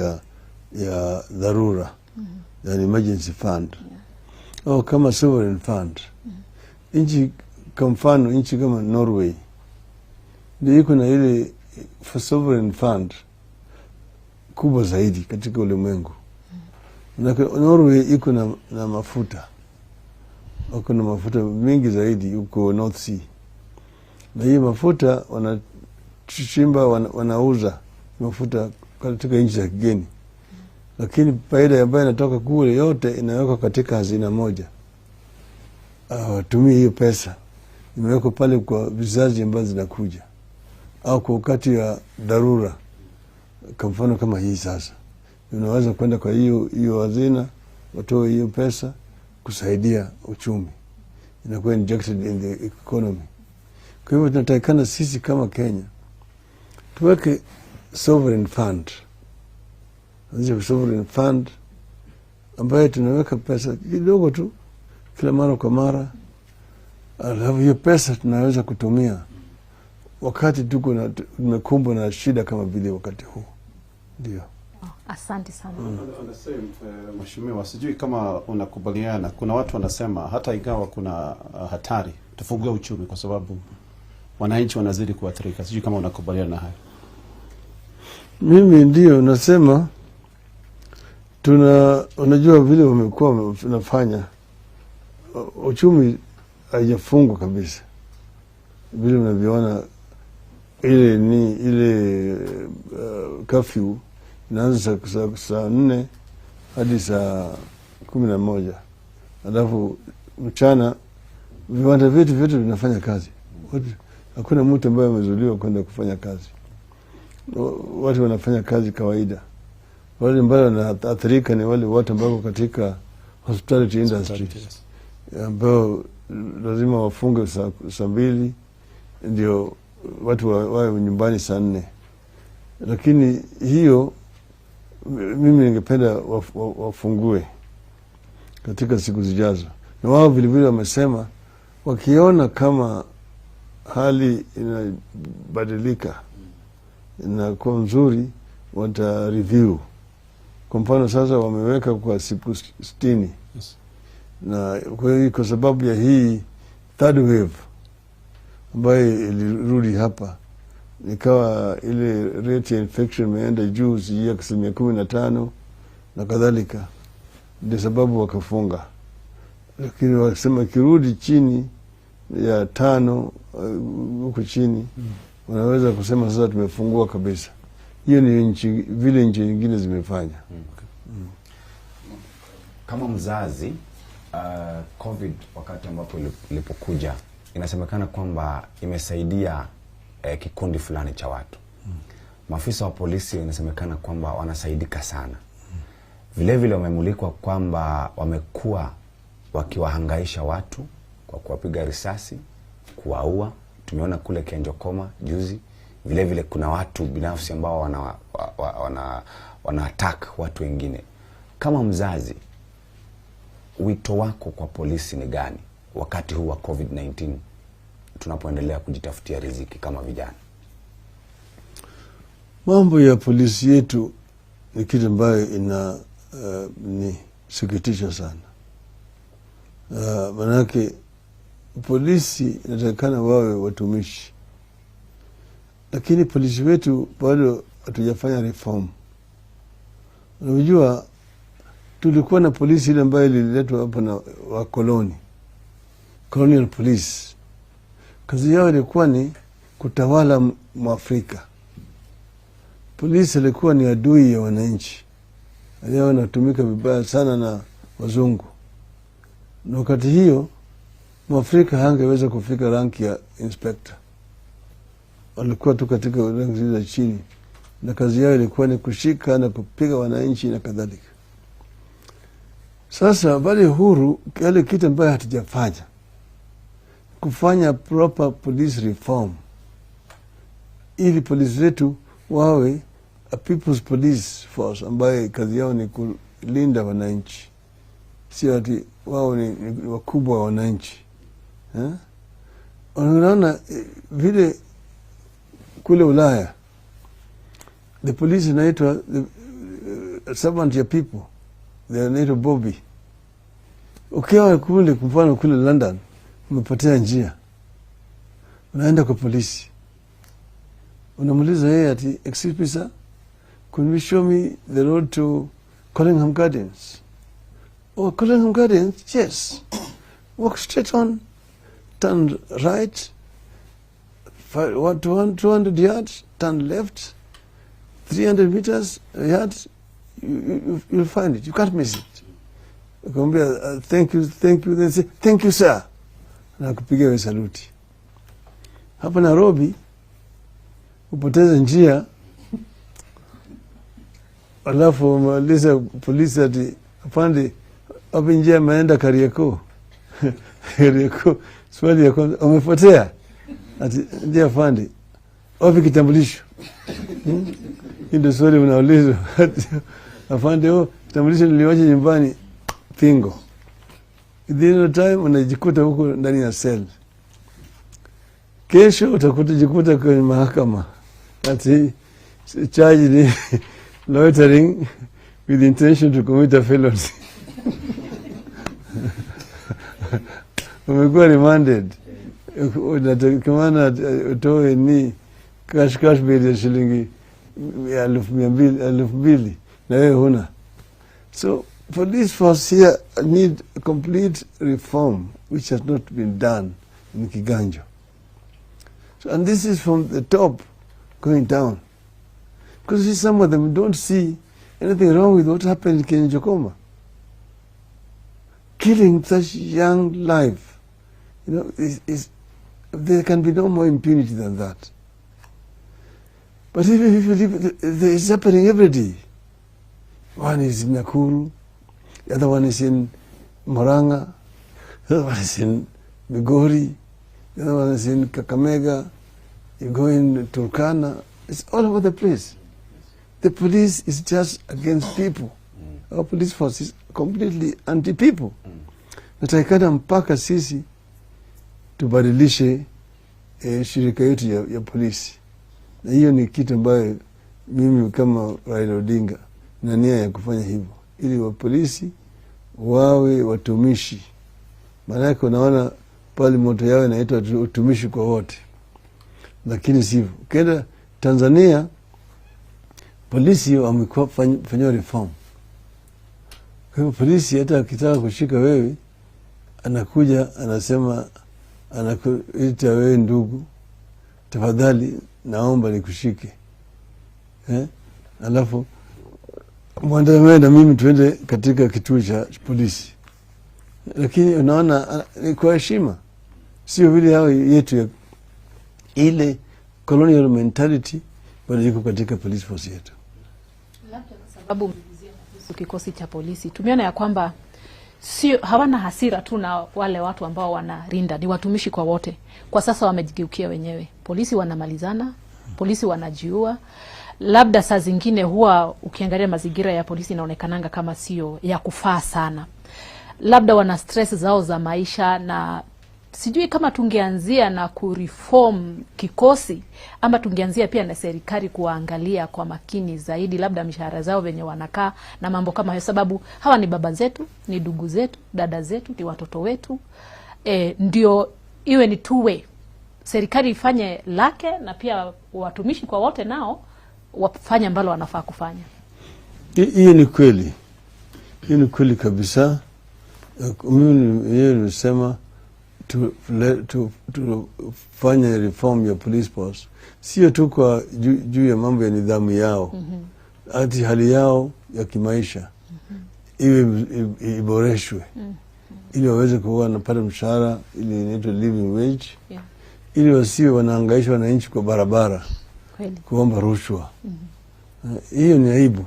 ya dharura, yani emergency fund, au kama sovereign fund. Nchi kwa mfano, nchi kama Norway ndio iko na ile sovereign fund kubwa zaidi katika ulimwengu. Norway iko na mafuta, wako na mafuta mengi zaidi huko North Sea, na hii mafuta wanachimba, wanauza mafuta katika nchi za kigeni, lakini faida ambayo inatoka kule yote inawekwa katika hazina moja. Watumie hiyo pesa, imewekwa pale kwa vizazi ambazo zinakuja, au kwa wakati wa dharura. Kwa mfano kama hii sasa, unaweza kwenda kwa hiyo hazina, watoe hiyo pesa kusaidia uchumi, inakuwa injected in the economy. Kwa hivyo tunatakikana sisi kama Kenya tuweke sovereign fund, sovereign fund ambayo tunaweka pesa kidogo tu kila mara kwa mara, alafu hiyo pesa tunaweza kutumia wakati tuko na tumekumbwa na shida kama vile wakati huu. Ndio. Asante sana. On the same, Mheshimiwa, sijui kama unakubaliana, kuna watu wanasema hata ingawa kuna hatari tufungue uchumi kwa sababu wananchi wanazidi kuathirika. Sijui kama unakubaliana na hayo. Mimi ndio nasema unajua vile wamekuwa wanafanya uchumi haijafungwa kabisa, vile unavyoona ile ni ile curfew inaanza saa 4 hadi saa 11, alafu mchana viwanda vyetu vyote vinafanya kazi. Hakuna mtu ambaye amezuiliwa kwenda kufanya kazi. Watu wanafanya kazi kawaida. Wale ambao wanaathirika ni wale watu ambao wako katika hospitality industry, ambao lazima wafunge saa 2 ndio watu wawe nyumbani saa 4. Lakini hiyo mimi ningependa wafungue katika siku zijazo. Na wao vilevile wamesema wakiona kama hali inabadilika inakuwa nzuri wata review. Kwa mfano sasa wameweka kwa siku 60. Yes. Na kwa hiyo kwa sababu ya hii third wave ambayo ilirudi hapa, ikawa ile rate ya infection imeenda juu sijui ya 15% na kadhalika, ndio sababu wakafunga. Lakini wakasema kirudi chini ya 5 huko chini, wanaweza kusema sasa tumefungua kabisa. Hiyo ni nchi, vile nchi nyingine zimefanya. Kama mzazi, COVID wakati ambapo ilipokuja, inasemekana kwamba imesaidia kikundi fulani cha watu. Maafisa wa polisi inasemekana kwamba wanasaidika sana. Vile vile wamemulikwa kwamba wamekuwa wakiwahangaisha watu kwa kuwapiga risasi, kuwaua. Tumeona kule Kianjokoma juzi. Vile vile kuna watu binafsi ambao wana attack watu wengine. Kama mzazi, wito wako kwa polisi ni gani wakati huu wa COVID-19 tunapoendelea kujitafutia riziki kama vijana? Mambo ya polisi yetu ni kitu ambayo ina ni sikitisha sana. Manake polisi inatakikana wawe watumishi, lakini polisi wetu bado hatujafanya reform. Unajua tulikuwa na polisi ile ambayo ililetwa hapa na wakoloni, colonial police. Kazi yao ilikuwa ni kutawala Mwafrika. Polisi ilikuwa ni adui ya wananchi, alikuwa wanatumika vibaya sana na wazungu. Na wakati hiyo Mwafrika hangeweza kufika rank ya inspector, walikuwa tu katika rank zile za chini, na kazi yao ilikuwa ni kushika na kupiga wananchi na kadhalika. Sasa bali huru, kile kitu ambayo hatujafanya kufanya proper police reform, ili polisi wetu wawe a people's police force ambaye kazi yao ni kulinda wananchi, sio ati wao ni wakubwa wa wananchi. Unaona vile kule Ulaya the police inaitwa the servant ya people, they inaitwa Bobby. Ukiwa kule, kwa mfano kule London, umepotea njia, unaenda kwa polisi, unamuuliza yeye ati, excuse me sir, could you show me the road to Collingham Gardens? Oh, Collingham Gardens, yes. Walk straight on, turn right, 200 yards, turn left, 300 meters, yards, you'll find it. You can't miss it. Ukamwambia, thank you, thank you, then say, thank you sir. Na kupiga wewe saluti. Hapa Nairobi upoteze njia, alafu umaliza polisi ati afande, wapi njia imeenda Kariakoo? Kariakoo, swali ya kwanza umepotea, ati ndiye afande, wapi kitambulisho? Hii ndio swali unaulizwa. Afande, oh, kitambulisho niliwacha nyumbani. Pingo. Within no time unajikuta huko ndani ya cell. Kesho utakujikuta kwenye mahakama ati charge ni Loitering with intention to commit a felony. Umekuwa remanded, unatakikana utoe ni cash bail ya shilingi 200,000, 2,000, na wewe huna. So police force here need complete reform, which has not been done in Kiganjo. So, and this is from the top going down. Because see, some of them don't see anything wrong with what happened in Kianjokoma. Killing such young life, there can be no more impunity than that. But if you leave, it's happening every day. One is in Nakuru, the other one is in Murang'a, the other one is in Migori, the other one is in Kakamega, you go in Turkana, it's all over the place. The police is just against people. Our police force is completely anti-people. Natakikana mpaka sisi tubadilishe shirika yetu ya polisi, na hiyo ni kitu ambayo mimi kama Raila Odinga na nia ya kufanya hivyo, ili wa polisi wawe watumishi. Maanake unaona pale moto yao inaitwa utumishi kwa wote, lakini sivyo. Ukienda Tanzania, polisi wamekuwa fanyiwa reform. Kwa hivyo polisi hata akitaka kushika wewe, anakuja anasema, anakuita wewe, ndugu, tafadhali naomba nikushike. Alafu mwandamane na mimi tuende katika kituo cha polisi. Lakini unaona ni kwa heshima, sio vile hao yetu ya ile colonial mentality bado iko katika police force yetu. Labda kwa sababu umeguzia kuhusu kikosi cha polisi, tumeona ya kwamba sio hawana hasira tu na wale watu ambao wanarinda, ni watumishi kwa wote. Kwa sasa wamejigeukia wenyewe, polisi wanamalizana, polisi wanajiua. Labda saa zingine huwa ukiangalia mazingira ya polisi inaonekananga kama sio ya kufaa sana, labda wana stress zao za maisha, na sijui kama tungeanzia na kureform kikosi ama tungeanzia pia na serikali kuwaangalia kwa makini zaidi, labda mishahara zao venye wanakaa na mambo kama hayo, sababu hawa ni baba zetu, ni ndugu zetu, dada zetu, ni watoto wetu. Ndio iwe ni two way, serikali ifanye lake na pia watumishi kwa wote nao wafanye ambalo wanafaa kufanya. Hiyo ni kweli, hiyo ni kweli kabisa. Mimi mwenyewe nimesema tufanye reform ya police force, sio tu kwa juu ya mambo ya nidhamu yao, hati hali yao ya kimaisha iwe iboreshwe, ili waweze kuwa wanapata mshahara ili inaitwa living wage, ili wasiwe wanahangaisha wananchi kwa barabara kuomba rushwa. Hiyo ni aibu.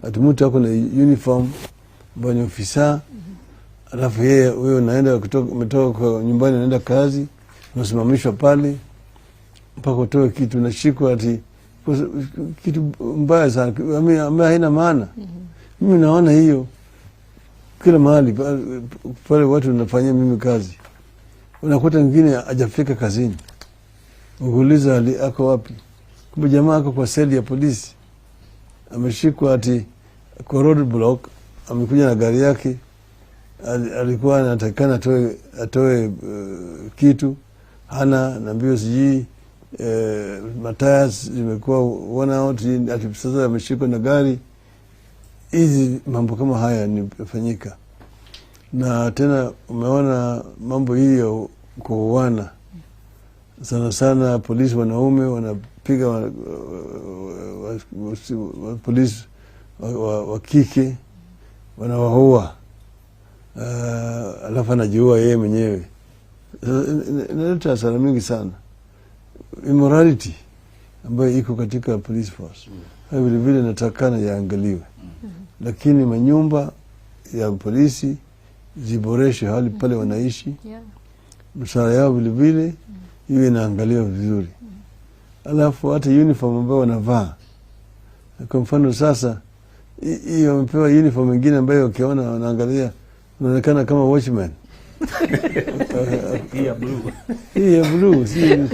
Ati mtu ako na uniform ambayo ni ofisa, alafu yeye wewe unaenda kutoka, umetoka kwa nyumbani unaenda kazi, unasimamishwa pale mpaka utoe kitu, unashikwa ati kitu mbaya sana ambayo haina maana. Mimi naona hiyo kila mahali pale watu wanafanyia mimi kazi, unakuta mwingine hajafika kazini, ukiuliza ako wapi, kumbe jamaa ako kwa seli ya polisi, ameshikwa ati kwa road block, amekuja na gari yake, alikuwa anatakikana atoe kitu hana, naambiwa sijui mataya zimekuwa worn out, ati sasa ameshikwa na gari. Hizi mambo kama haya nifanyika. Na tena umeona mambo hiyo kuuana sana sana, polisi wanaume wanapiga polisi wa kike, wanawaua, alafu anajiua yeye mwenyewe. Inaleta hasara mingi sana, immorality ambayo iko katika police force. Hayo vile vile natakana yaangaliwe, lakini manyumba ya polisi ziboreshe hali pale wanaishi, mshahara yao vile vile iwe inaangaliwa vizuri, alafu hata uniform ambayo wanavaa. Kwa mfano sasa hiyo wamepewa uniform nyingine ambayo ukiona wanaangalia unaonekana kama watchman. Hii ya blue. Hii ya blue, si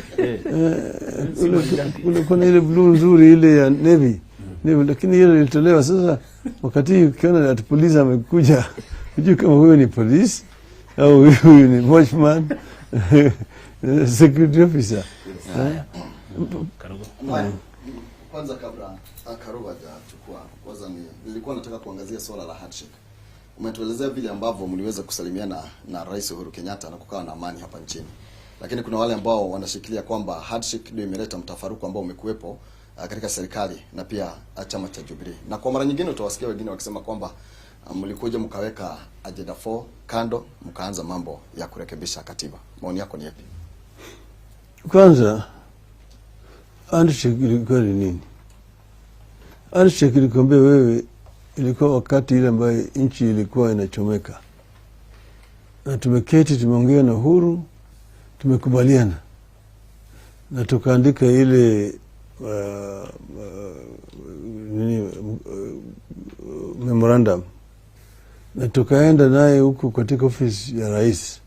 kuna ile blue nzuri ile ya navy. Ndivyo, lakini hilo lilitolewa. Sasa wakati ukiona ati polisi amekuja, hujui kama huyu ni polisi au huyu ni watchman, security officer. Karugo. Haya, kwanza kabla Karugo hajachukua, kwanza nilikuwa nataka kuangazia swala la handshake. Umetuelezea vile ambavyo mliweza kusalimiana na Rais Uhuru Kenyatta na kukawa na amani hapa nchini, lakini kuna wale ambao wanashikilia kwamba handshake ndio imeleta mtafaruku ambao umekuwepo katika serikali na pia chama cha Jubilee. Na kwa mara nyingine utawasikia wengine wakisema kwamba mlikuja mkaweka agenda 4 kando, mkaanza mambo ya kurekebisha katiba. Maoni yako ni yapi? Kwanza, handshake ilikuwa ni nini? Handshake ilikuambia wewe, ilikuwa wakati ile ambayo nchi ilikuwa inachomeka, na tumeketi tumeongea na Uhuru, tumekubaliana na tukaandika ile nini, memorandum, na tukaenda naye huko katika ofisi ya rais,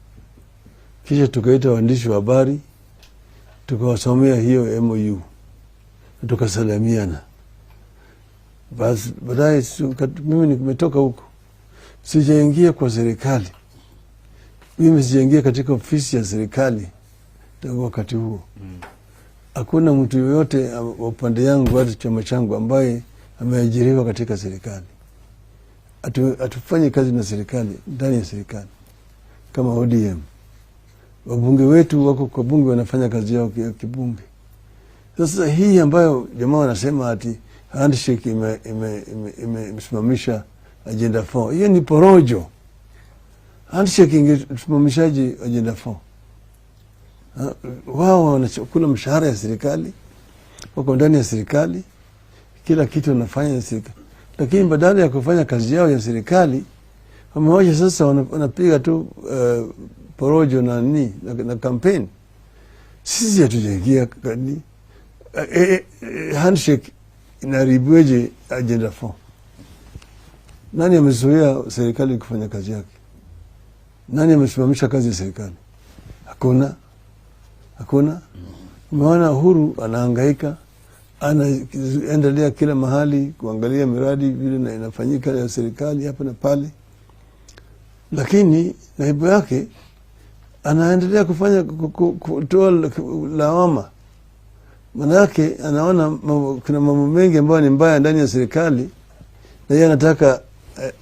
kisha tukaita waandishi wa habari tukawasomea hiyo MOU na tukasalamiana. Basi baadaye mimi nimetoka huko, sijaingia kwa serikali, mimi sijaingia katika ofisi ya serikali tangu wakati huo. Hakuna mtu yoyote wa upande yangu hata chama changu ambaye ameajiriwa katika serikali. Hatufanyi kazi na serikali, ndani ya serikali kama ODM. Wabunge wetu wako kwa bunge wanafanya kazi yao kibunge. Sasa hii ambayo jamaa wanasema ati handshake imesimamisha agenda 4, hiyo ni porojo. Handshake ingesimamishaje agenda 4? Wao wanakula mshahara ya serikali, wako ndani ya serikali, kila kitu wanafanya ya serikali, lakini badala ya kufanya kazi yao ya serikali wamewacha sasa wanapiga tu porojo na nini na campaign. Sisi hatujaingia kani handshake inaharibueje agenda 4? Nani amezuia serikali kufanya kazi yake? Nani amesimamisha kazi ya serikali? Hakuna, hakuna. Umeona Uhuru anahangaika, anaendelea kila mahali kuangalia miradi vile inafanyika ya serikali hapa na pale, lakini naibu yake anaendelea kufanya kutoa lawama. Manake anaona kuna mambo mengi ambayo ni mbaya ndani ya serikali, na yeye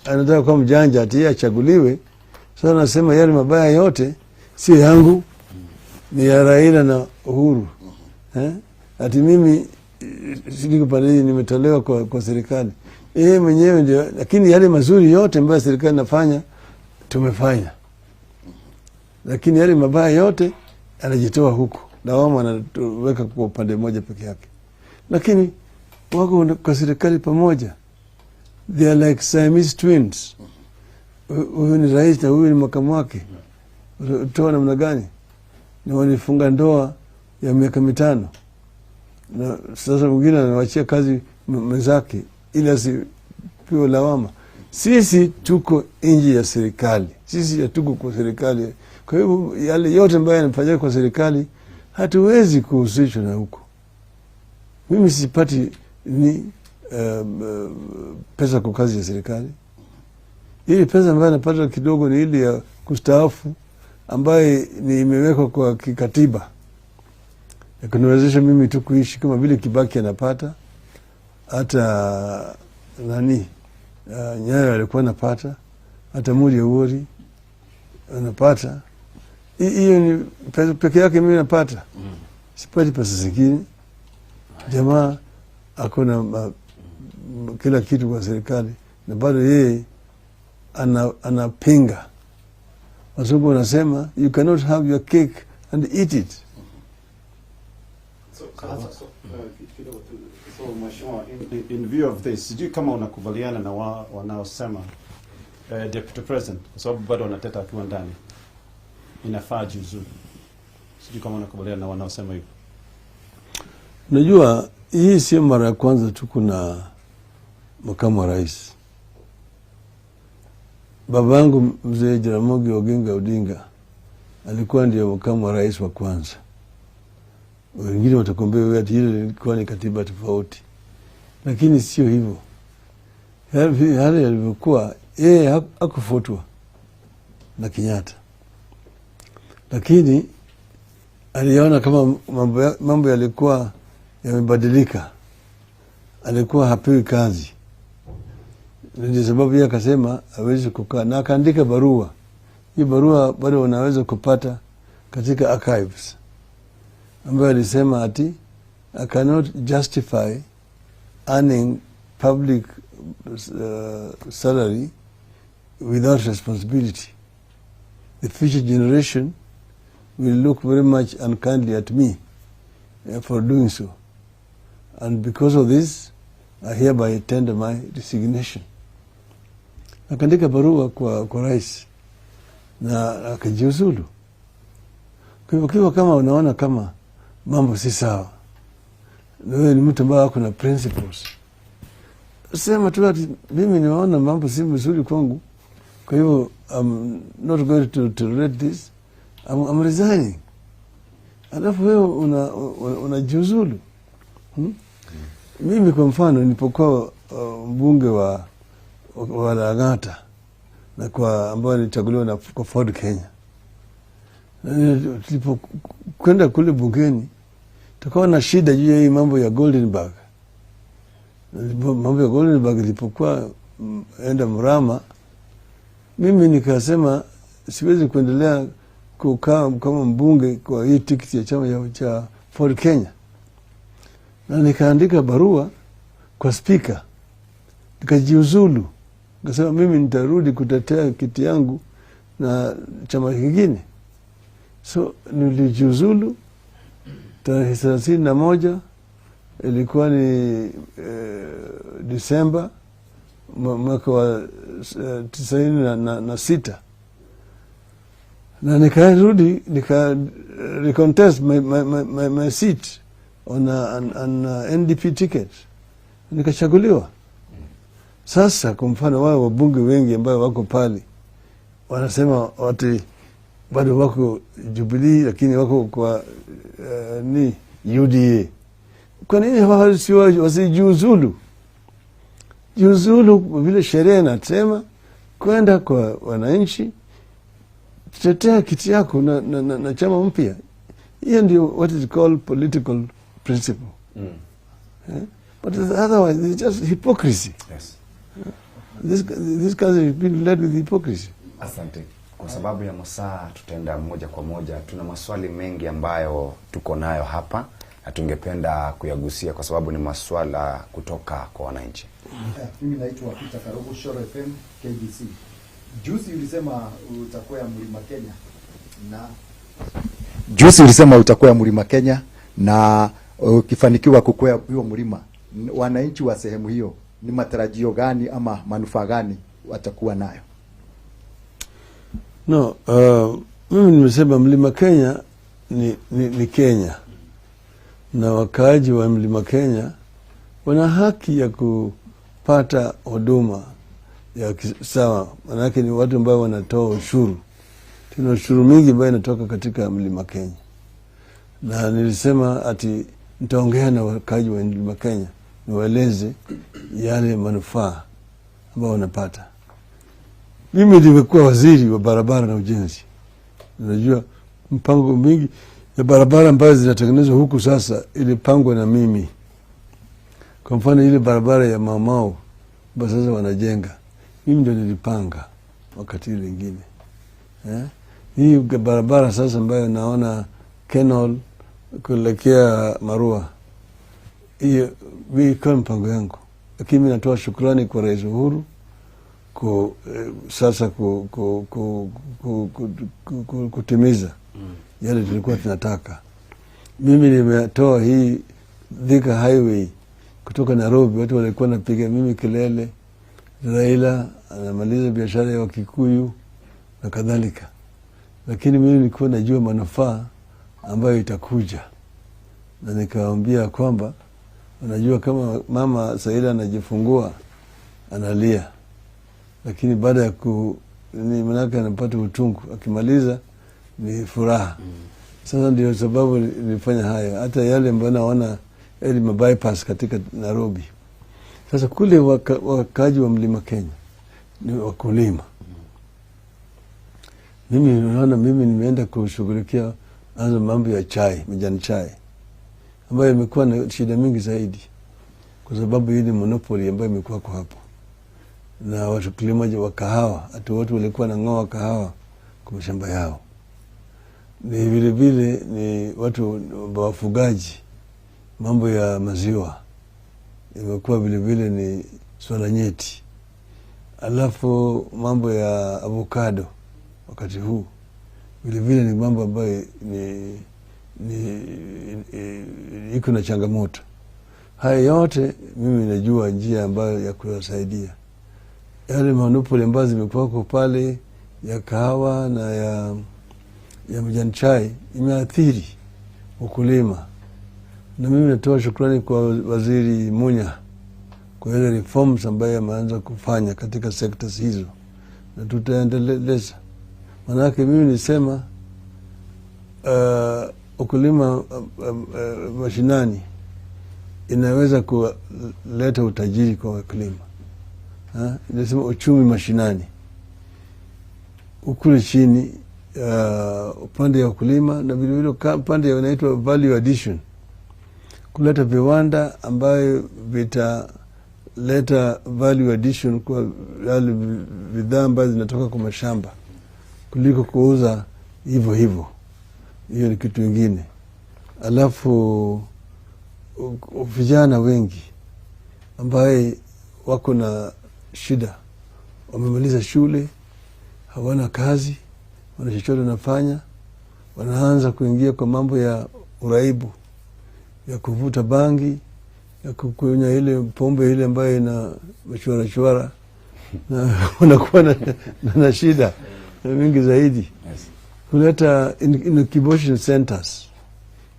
anataka kuwa mjanja ati yeye achaguliwe. Sasa anasema yale mabaya yote sio yangu, ni ya Raila na Uhuru. Ati mimi siko pale, nimetolewa kwa serikali. Yeye mwenyewe ndio, lakini yale mazuri yote ambayo serikali inafanya tumefanya, lakini yale mabaya yote anajitoa huko, lawama anaweka kwa upande mmoja peke yake. Lakini wako kwa serikali pamoja, they are like Siamese twins. Huyu ni rais na huyu ni makamu wake, toa namna gani? Na walifunga ndoa ya miaka 5, na sasa mwingine anawachia kazi mwenzake ili asipewe lawama. Sisi tuko nje ya serikali, sisi hatuko kwa serikali. Kwa hivyo yale yote ambayo yanafanyika kwa serikali hatuwezi kuhusishwa na huko. Mimi sipati ni pesa kwa kazi ya serikali. Ili pesa ambayo napata kidogo ni ile ya kustaafu ambaye ni imewekwa kwa kikatiba ya kuniwezesha mimi tu kuishi kama vile Kibaki anapata, hata nani Nyayo alikuwa anapata, hata Muri Awori anapata. Hiyo ni pesa peke yake mimi napata, sipati pesa zingine. Jamaa akona kila kitu kwa serikali na bado yeye anapinga. Wazungu wanasema you cannot have your cake and eat it. So, Mheshimiwa, in view of this, sijui kama unakubaliana na wanaosema Deputy President, kwa sababu bado wanateta akiwa ndani, inafaa jiuzulu. Sijui kama unakubaliana na wanaosema hivyo. Unajua, hii sio mara ya kwanza tu kuna makamu wa rais. Babangu Mzee Jaramogi Oginga Odinga alikuwa ndio makamu wa rais wa kwanza. Wengine watakwambia ati ile ilikuwa ni katiba tofauti. Lakini sio hivyo. Hali yalivyokuwa, yeye hakufutwa na Kenyatta, lakini aliona kama mambo yalikuwa yamebadilika, alikuwa hapewi kazi. Ndio sababu yeye akasema hawezi kukaa, na akaandika barua. Hii barua bado unaweza kupata katika archives, ambayo alisema ati I cannot justify earning public salary without responsibility. The future generation will look very much unkindly at me for doing so. And because of this, I hereby tender my resignation. Akaandika barua kwa rais na akajiuzulu. Kwa hivyo kiwa kama unaona kama mambo si sawa, na wewe ni mtu ambaye ako na principles, sema tu ati mimi nimeona mambo si mzuri kwangu, kwa hivyo I'm not going to tolerate this, I'm resigning. Alafu wewe unajiuzulu. Mimi kwa mfano nilipokuwa mbunge wa Lang'ata na kwa ambao nilichaguliwa na kwa Ford Kenya, tulipokwenda kule bungeni tukawa na shida juu ya hii mambo ya Goldenberg. Mambo ya Goldenberg ilipokuwa enda mrama, mimi nikasema siwezi kuendelea kukaa kama mbunge kwa hii tikiti ya chama cha Ford Kenya, na nikaandika barua kwa spika nikajiuzulu, nikasema mimi nitarudi kutetea kiti yangu na chama kingine. So nilijiuzulu tarehe 31, ilikuwa ni Disemba mwaka wa 96, na nikarudi nika recontest my seat on an NDP ticket, nikachaguliwa. Sasa kwa mfano wao wabunge wengi ambao wako pale wanasema wati bado wako Jubilee, lakini wako kwa ni UDA. Kwa nini wasijiuzulu? Jiuzulu vile sheria inasema, kwenda kwa wananchi, tetea kiti yako na chama mpya. Hiyo ndio what is called political principle. But otherwise it's just hypocrisy. Yes. This country has been led with hypocrisy. Asante. Kwa sababu ya masaa tutaenda moja kwa moja. Tuna maswali mengi ambayo tuko nayo hapa na tungependa kuyagusia kwa sababu ni maswala kutoka kwa wananchi. Mimi naitwa Peter Karogo, Shoro FM, KBC. Juzi ulisema utakuwa Mlima Kenya na juzi ulisema utakuwa Mlima Kenya na ukifanikiwa kukwea huo mlima, wananchi wa sehemu hiyo ni matarajio gani ama manufaa gani watakuwa nayo? No, mimi nimesema Mlima Kenya ni Kenya, na wakaaji wa Mlima Kenya wana haki ya kupata huduma ya sawa. Manake ni watu ambao wanatoa ushuru. Tuna ushuru mingi ambayo inatoka katika Mlima Kenya, na nilisema ati nitaongea na wakaaji wa Mlima Kenya niwaeleze yale manufaa ambayo wanapata. Mimi nimekuwa waziri wa barabara na ujenzi. Unajua mpango mingi ya barabara ambazo zinatengenezwa huku sasa ilipangwa na mimi. Kwa mfano ile barabara ya Mau Mau ambayo sasa wanajenga, mimi ndio nilipanga wakati ile nyingine. Hii barabara sasa ambayo naona Kenol kuelekea Marua, hiyo ilikuwa mpango yangu. Lakini mimi natoa shukrani kwa Rais Uhuru sasa kutimiza yale tulikuwa tunataka. Mimi nimetoa hii Thika Highway kutoka Nairobi, watu walikuwa napiga mimi kelele, Raila anamaliza biashara ya Wakikuyu na kadhalika, lakini mimi nilikuwa najua manufaa ambayo itakuja, na nikawaambia kwamba unajua kama mama Saila anajifungua analia, lakini baada ya ni manake anapata uchungu, akimaliza ni furaha. Sasa ndio sababu nilifanya hayo. Hata yale ambayo naona ili bypass katika Nairobi, Sasa kule wakaaji wa Mlima Kenya ni wakulima. Mimi unaona, mimi nimeenda kushughulikia anza mambo ya chai, majani chai ambayo imekuwa na shida mingi zaidi kwa sababu hii ni monopoly ambayo imekuwa kwa hapo, na wakulima wa kahawa, hata watu walikuwa wanang'oa kahawa kwa mashamba yao. Ni vile vile ni watu wafugaji, mambo ya maziwa imekuwa vile vile ni swala nyeti. Alafu mambo ya avocado wakati huu vile vile ni mambo ambayo ni iko na changamoto. Haya yote mimi najua njia ambayo ya kuyasaidia. Yale monopoli ambazo zimekuwa pale ya kahawa na ya majani chai imeathiri wakulima. Na mimi natoa shukrani kwa Waziri Munya kwa ile reforms ambayo ameanza kufanya katika sectors hizo, na tutaendeleza. Manake mimi nisema ukulima mashinani inaweza kuleta utajiri kwa wakulima. Inasema uchumi mashinani ukule chini, upande ya wakulima na vile vile upande inaitwa value addition, kuleta viwanda ambayo vitaleta value addition kwa yale bidhaa ambazo zinatoka kwa mashamba kuliko kuuza hivyo hivyo. Hiyo ni kitu kingine. Alafu vijana wengi ambaye wako na shida, wamemaliza shule, hawana kazi, wana chochote wanafanya, wanaanza kuingia kwa mambo ya uraibu, ya kuvuta bangi, ya kukunywa ile pombe ile ambayo ina machwara na wanakuwa na shida mingi zaidi. Yes. Kuleta incubation centers,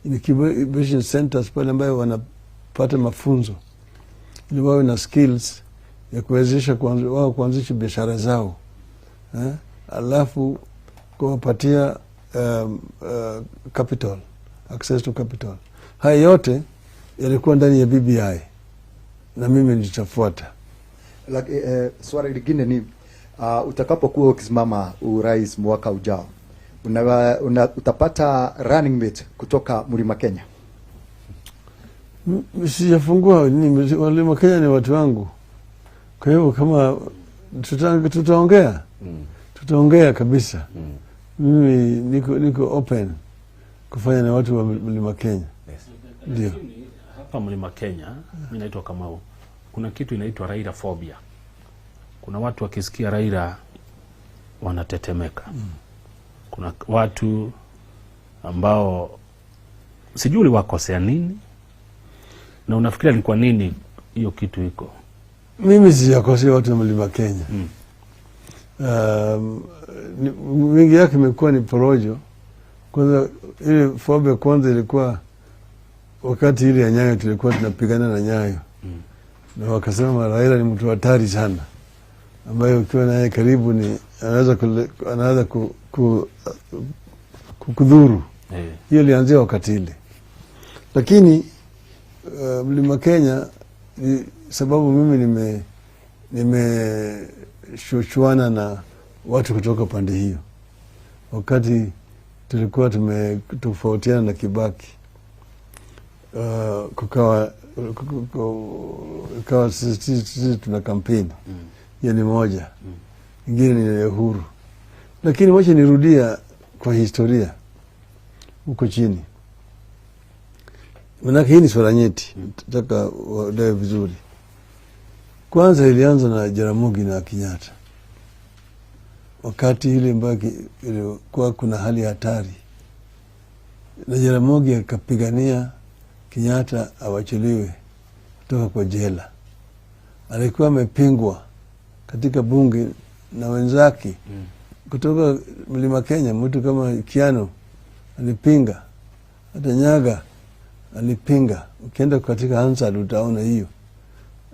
incubation centers pale ambayo wanapata mafunzo ili wawe na skills ya kuwezesha wao kuanzisha biashara zao, alafu kuwapatia capital, access to capital. Haya yote yalikuwa ndani ya BBI na mimi nitafuata. Swali lingine ni utakapokuwa ukisimama urais mwaka ujao, utapata running mate kutoka Mlima Kenya? Sijafungua, Mlima Kenya ni watu wangu. Kwa hivyo kama tutaongea, tutaongea kabisa. Mimi niko open kufanya na watu wa Mlima Kenya. Yes. Ndio. Hapa Mlima Kenya, mimi naitwa Kamau, kuna kitu inaitwa Raila phobia. Kuna watu wakisikia Raila wanatetemeka. Kuna watu ambao sijui uliwakosea nini, na unafikiria ni kwa nini hiyo kitu iko? Mimi sijakosea watu wa Mlima Kenya. Mingi yake imekuwa ni porojo. Kwanza ile phobia kwanza ilikuwa wakati ile ya Nyayo, tulikuwa tunapigana na Nyayo. Na wakasema Raila ni mtu hatari sana, ambaye ukiwa naye karibu ni anaweza kukudhuru. Hiyo ilianzia wakati ile. Lakini Mlima Kenya ni sababu mimi nimeshuchuana na watu kutoka pande hiyo. Wakati tulikuwa tumetofautiana na Kibaki, kukawa sisi tuna kampeni. Hiyo ni moja. Ingine ni Uhuru. Lakini wacha nirudia kwa historia huko chini. Manake hii ni swala nyeti, nataka waelewe vizuri. Kwanza ilianza na Jaramogi na Kenyatta. Wakati ile ambayo ilikuwa kuna hali hatari, na Jaramogi akapigania Kenyatta awachiliwe kutoka kwa jela. Alikuwa amepingwa katika bunge na wenzake kutoka Mlima Kenya, mtu kama Kiano alipinga, hata Nyaga alipinga. Ukienda katika Hansard utaona hiyo.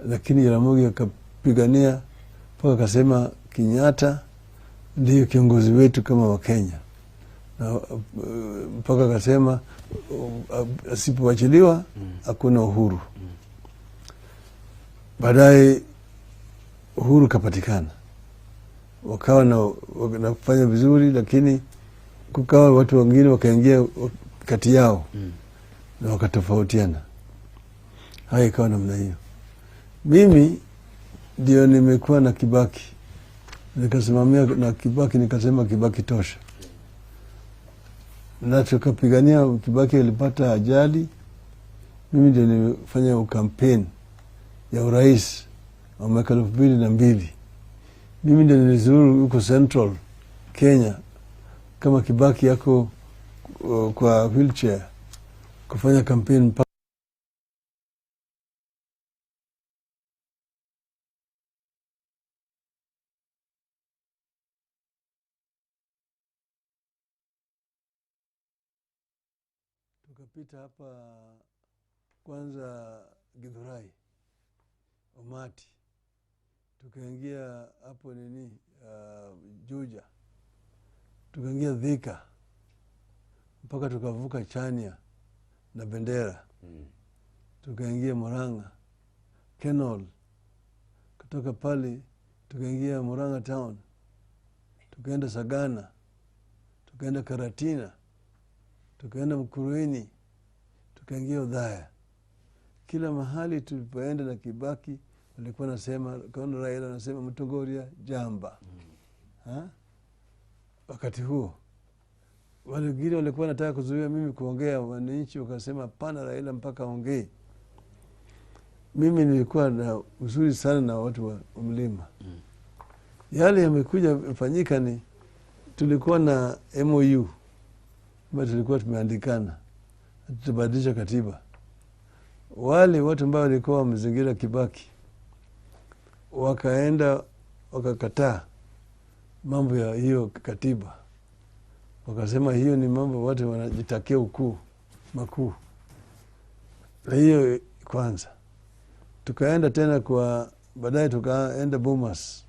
Lakini Jaramogi akapigania mpaka akasema Kenyatta ndiyo kiongozi wetu kama wa Kenya, na mpaka akasema asipoachiliwa hakuna uhuru. Baadaye uhuru kapatikana, wakawa na kufanya vizuri, lakini kukawa watu wengine wakaingia kati yao na wakatofautiana. Haya ikawa namna hiyo. Mimi ndio nimekuwa na Kibaki, nikasimamia na Kibaki, nikasema Kibaki tosha, na tukapigania. Kibaki alipata ajali, mimi ndio nimefanya kampeni ya urais wa mwaka 2002. Mimi ndio nilizuru huko Central Kenya kama Kibaki yako kwa wheelchair kufanya kampeni. Tukapita hapa kwanza Githurai, Omati, tukaingia hapo Juja, tukaingia Thika, mpaka tukavuka Chania na Bendera, tukaingia Murang'a, Kenol, kutoka pale tukaingia Murang'a town, tukaenda Sagana, tukaenda Karatina, tukaenda Mkuruini, tukaingia Udhaya. Kila mahali tulipoenda na Kibaki walikuwa nasema, kaona Raila anasema Mtongoria jamba. Wakati huo wale wengine walikuwa wanataka kuzuia mimi kuongea, wananchi wakasema hapana, Raila mpaka aongee. Mimi nilikuwa na uzuri sana na watu wa mlima. Yale yamekuja fanyika ni tulikuwa na MOU ambayo tulikuwa tumeandikana tutabadilisha katiba. Wale watu ambao walikuwa wamezingira Kibaki wakaenda wakakataa mambo ya hiyo katiba, wakasema hiyo ni mambo watu wanajitakia ukuu makuu. Na hiyo kwanza tukaenda tena kwa baadaye tukaenda Bomas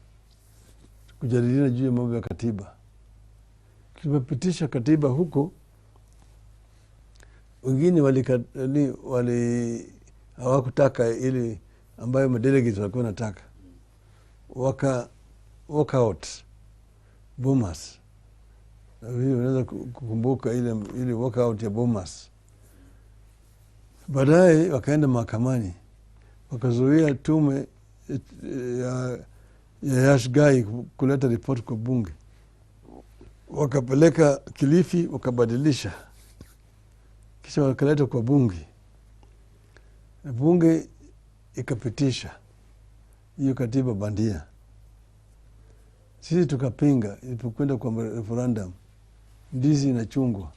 kujadiliana juu ya mambo ya katiba. Tulipopitisha katiba huko, wengine wali hawakutaka ile ambayo madelegates walikuwa wanataka, waka walk out Bomas. Hiyo unaweza kukumbuka ile walk out ya Bomas. Baadaye wakaenda mahakamani, wakazuia tume ya Yash Gai kuleta ripoti kwa bunge, wakapeleka Kilifi wakabadilisha, kisha wakaleta kwa bunge, bunge ikapitisha hiyo katiba bandia. Sisi tukapinga ilipokwenda kwa referendum, ndizi na chungwa.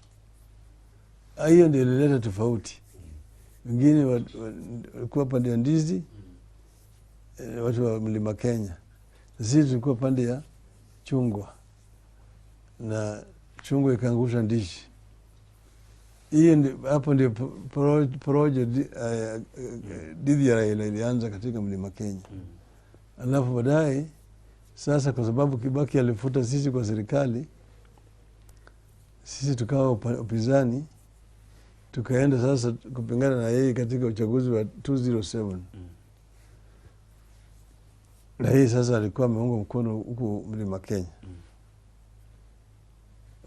Hiyo ndio ilileta tofauti. Wengine walikuwa pande ya ndizi, watu wa Mlima Kenya. Sisi tulikuwa pande ya chungwa, na chungwa ikaangusha ndizi. Hiyo hapo ndio porojo dhidi ya Raila ilianza katika Mlima Kenya. Alafu baadaye sasa, kwa sababu Kibaki alifuta sisi kwa serikali, sisi tukawa upinzani, tukaenda sasa kupingana na yeye katika uchaguzi wa 2007. Na yeye sasa alikuwa ameunga mkono huku Mlima Kenya.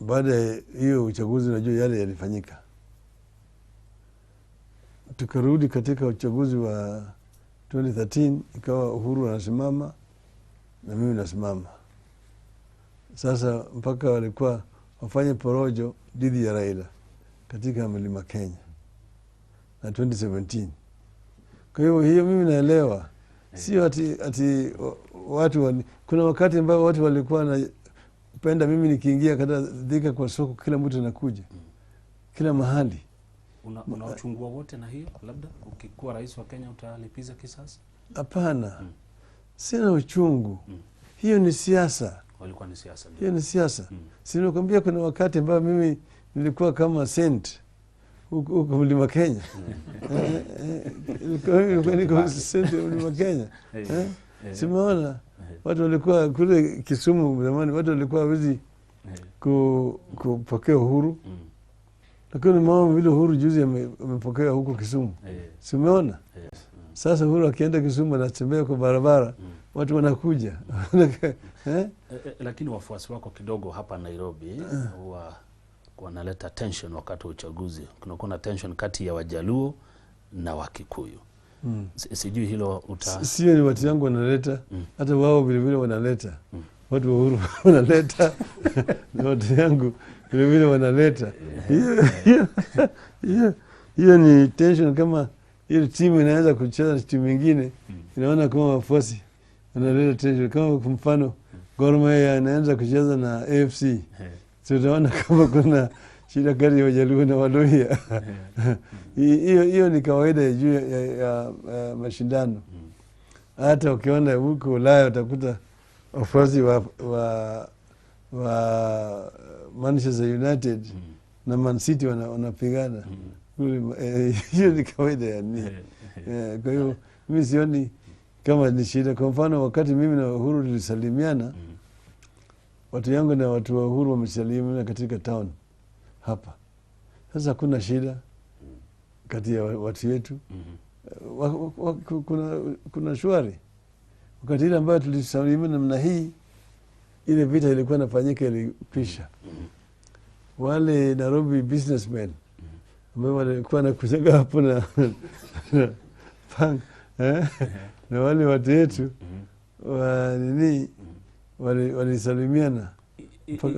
Baada ya hiyo uchaguzi, unajua yale yalifanyika. Tukarudi katika uchaguzi wa 2013, ikawa Uhuru anasimama na mimi nasimama. Sasa mpaka walikuwa wafanye porojo dhidi ya Raila katika Mlima Kenya na 2017. Kwa hiyo hiyo mimi naelewa, sio ati watu kuna wakati ambao watu walikuwa napenda mimi nikiingia katika Thika kwa soko, kila mtu anakuja kila mahali. Una uchungu wote na hiyo, labda ukikuwa rais wa Kenya utalipiza kisasi? Hapana, sina uchungu. Hiyo ni siasa. Walikuwa ni siasa. Hiyo ni siasa. Si nimekwambia kuna wakati ambao mimi nilikuwa kama saint huko Mlima Kenya. Nilikuwa niko saint Mlima Kenya. Simeona watu walikuwa kule Kisumu zamani, watu walikuwa hawezi kupokea uhuru. Lakini mama vile Uhuru juzi amepokea huko Kisumu. Simeona? Sasa Uhuru akienda Kisumu anatembea kwa barabara, watu wanakuja. Eh? Lakini wafuasi wako kidogo hapa Nairobi huwa wanaleta tension wakati wa uchaguzi. Kunakuwa na tension kati ya Wajaluo na Wakikuyu. Sijui hilo uta Sio ni watu yangu wanaleta, hata wao vilevile wanaleta. Watu wa Uhuru wanaleta na watu yangu vilevile wanaleta. Hiyo ni tension. Kama ile timu inaweza kucheza na timu ingine, inaona kama wafuasi wanaleta tension. Kama kwa mfano Gor Mahia inaanza kucheza na AFC, tutaona kama kuna shida kati ya Wajaluo na Waluhya. Hiyo ni kawaida ya juu ya mashindano. Hata ukiona huko Ulaya utakuta wafuasi wa Manchester United na Man City wanapigana. Hiyo ni kawaida ya nini. Kwa hiyo mimi sioni kama ni shida. Kwa mfano wakati mimi na Uhuru tulisalimiana, watu yangu na watu wa Uhuru wamesalimiana katika town hapa. Sasa hakuna shida kati ya watu wetu. Kuna shwari. Wakati ile ambayo tulisalimiana namna hii, ile vita ilikuwa inafanyika ilikwisha. Wale Nairobi businessmen ambao walikuwa wanakujaga hapo na pang, na wale watu wetu wa nini walisalimiana.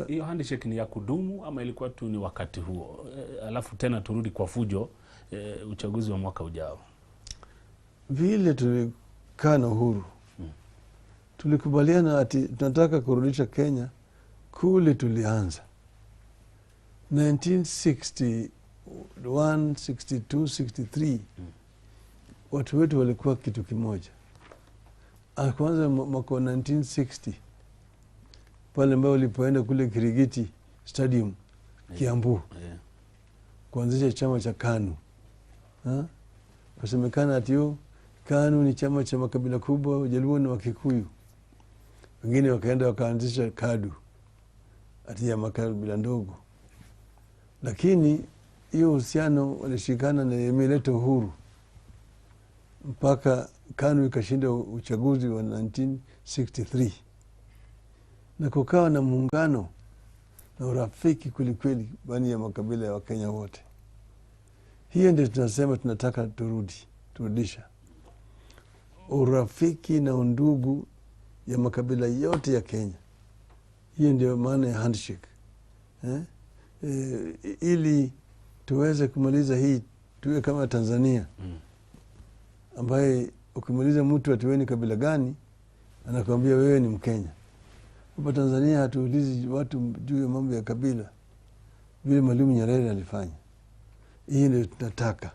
Hiyo handshake ni ya kudumu ama ilikuwa tu ni wakati huo? Alafu tena turudi kwa fujo, uchaguzi wa mwaka ujao. Vile tulikaa na Uhuru, tulikubaliana ati tunataka kurudisha Kenya kule tulianza 1961, 62, 63. Watu wetu walikuwa kitu kimoja. Kwanza mwaka wa 1960 pale ambao walipoenda kule Kirigiti Stadium Kiambu kuanzisha chama cha KANU. Kusemekana ati yo KANU ni chama cha makabila kubwa, Wajaluo na Wakikuyu. Wengine wakaenda wakaanzisha KADU ati ya makabila ndogo. Lakini hiyo uhusiano walishikana na imeleta uhuru mpaka KANU ikashinda uchaguzi wa 1963. Na kukawa na muungano na urafiki kweli kweli baina ya makabila ya Wakenya wote. Hiyo ndio tunasema tunataka turudisha urafiki na undugu ya makabila yote ya Kenya. Hiyo ndio maana ya handshake. Ili tuweze kumaliza hii, tuwe kama Tanzania ambaye ukimuuliza mtu ati wewe ni kabila gani, anakuambia wewe ni Mkenya. Hapa Tanzania hatuulizi watu juu ya mambo ya kabila vile Mwalimu Nyerere alifanya. Hii ndio tunataka,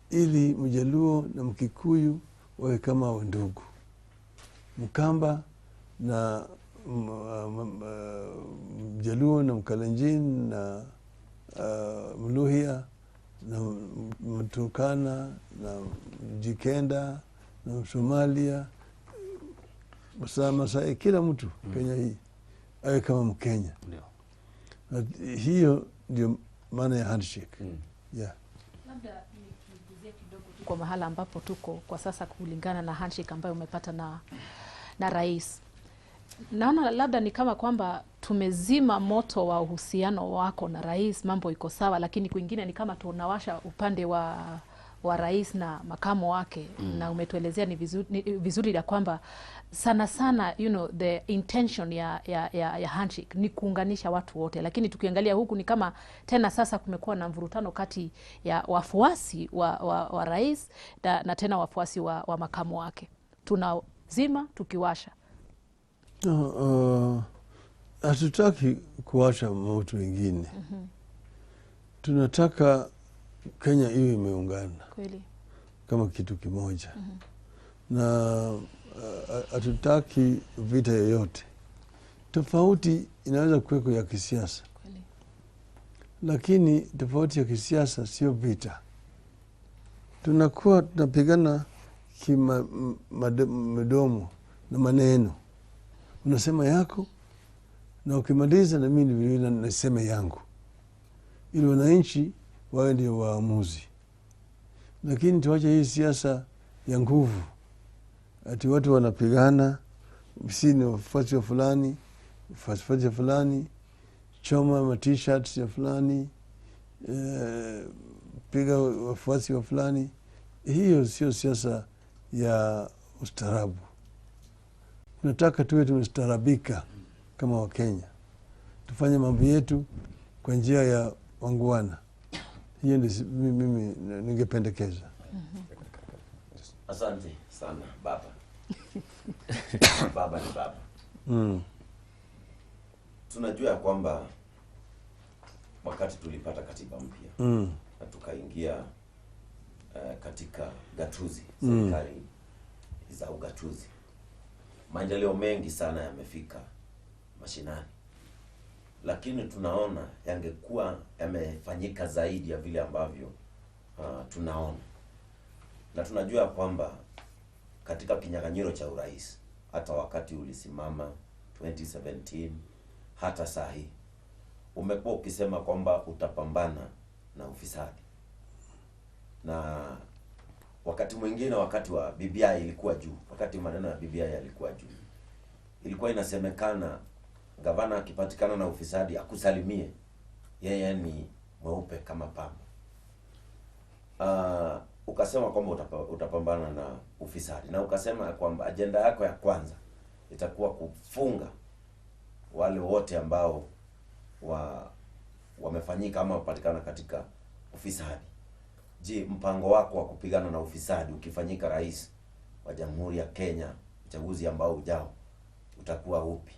ili Mjaluo na Mkikuyu wawe kama ndugu, Mkamba na Mjaluo na Mkalenjin na Mluhya na Mturkana na Mjikenda na Msomalia, Masai, kila mtu Kenya hii awe kama Mkenya. Na hiyo ndio maana ya handshake. Yeah. Labda nikiguzie kidogo tu kwa mahala ambapo tuko kwa sasa kulingana na handshake ambayo umepata na rais. Naona labda ni kama kwamba tumezima moto wa uhusiano wako na rais, mambo iko sawa, lakini kwingine ni kama tunawasha upande wa rais na makamo wake. Na umetuelezea ni vizuri ya kwamba sana sana, you know, the intention ya handshake ni kuunganisha watu wote, lakini tukiangalia huku ni kama tena sasa kumekuwa na mvurutano kati ya wafuasi wa rais na tena wafuasi wa makamo wake. Tunazima tukiwasha. Hatutaki kuwasha moto wengine. Tunataka Kenya iwe imeungana kweli kama kitu kimoja. Na hatutaki vita yoyote. Tofauti inaweza kuweko ya kisiasa, lakini tofauti ya kisiasa sio vita. Tunakuwa tunapigana midomo na maneno. Unasema yako na ukimaliza na mimi vile nasema yangu, ili wananchi wawe ndio waamuzi. Lakini tuache hii siasa ya nguvu, ati watu wanapigana, si ni wafuasi wa fulani, wafuasi wa fulani, choma ma t-shirts ya fulani, piga wafuasi wa fulani. Hiyo sio siasa ya ustaarabu. Tunataka tuwe tumestaarabika kama Wakenya, tufanye mambo yetu kwa njia ya wangwana. Hiyo ndio mimi ningependekeza. Asante sana baba. Baba ni baba. Tunajua kwamba wakati tulipata katiba mpya na tukaingia katika gatuzi, serikali za ugatuzi, maendeleo mengi sana yamefika mashinani, lakini tunaona yangekuwa yamefanyika zaidi ya vile ambavyo tunaona. Na tunajua kwamba katika kinyang'anyiro cha urais, hata wakati ulisimama 2017 hata sahi, umekuwa ukisema kwamba utapambana na ufisadi. Na wakati mwingine, wakati wa BBI ilikuwa juu, wakati maneno ya BBI yalikuwa juu, ilikuwa inasemekana gavana akipatikana na ufisadi akusalimie, yeye ni mweupe kama pamba. Ukasema kwamba utapambana na ufisadi, na ukasema kwamba ajenda yako ya kwanza itakuwa kufunga wale wote ambao wamefanyika ama wapatikana katika ufisadi. Je, mpango wako wa kupigana na ufisadi ukifanyika rais wa Jamhuri ya Kenya, uchaguzi ambao ujao, utakuwa upi?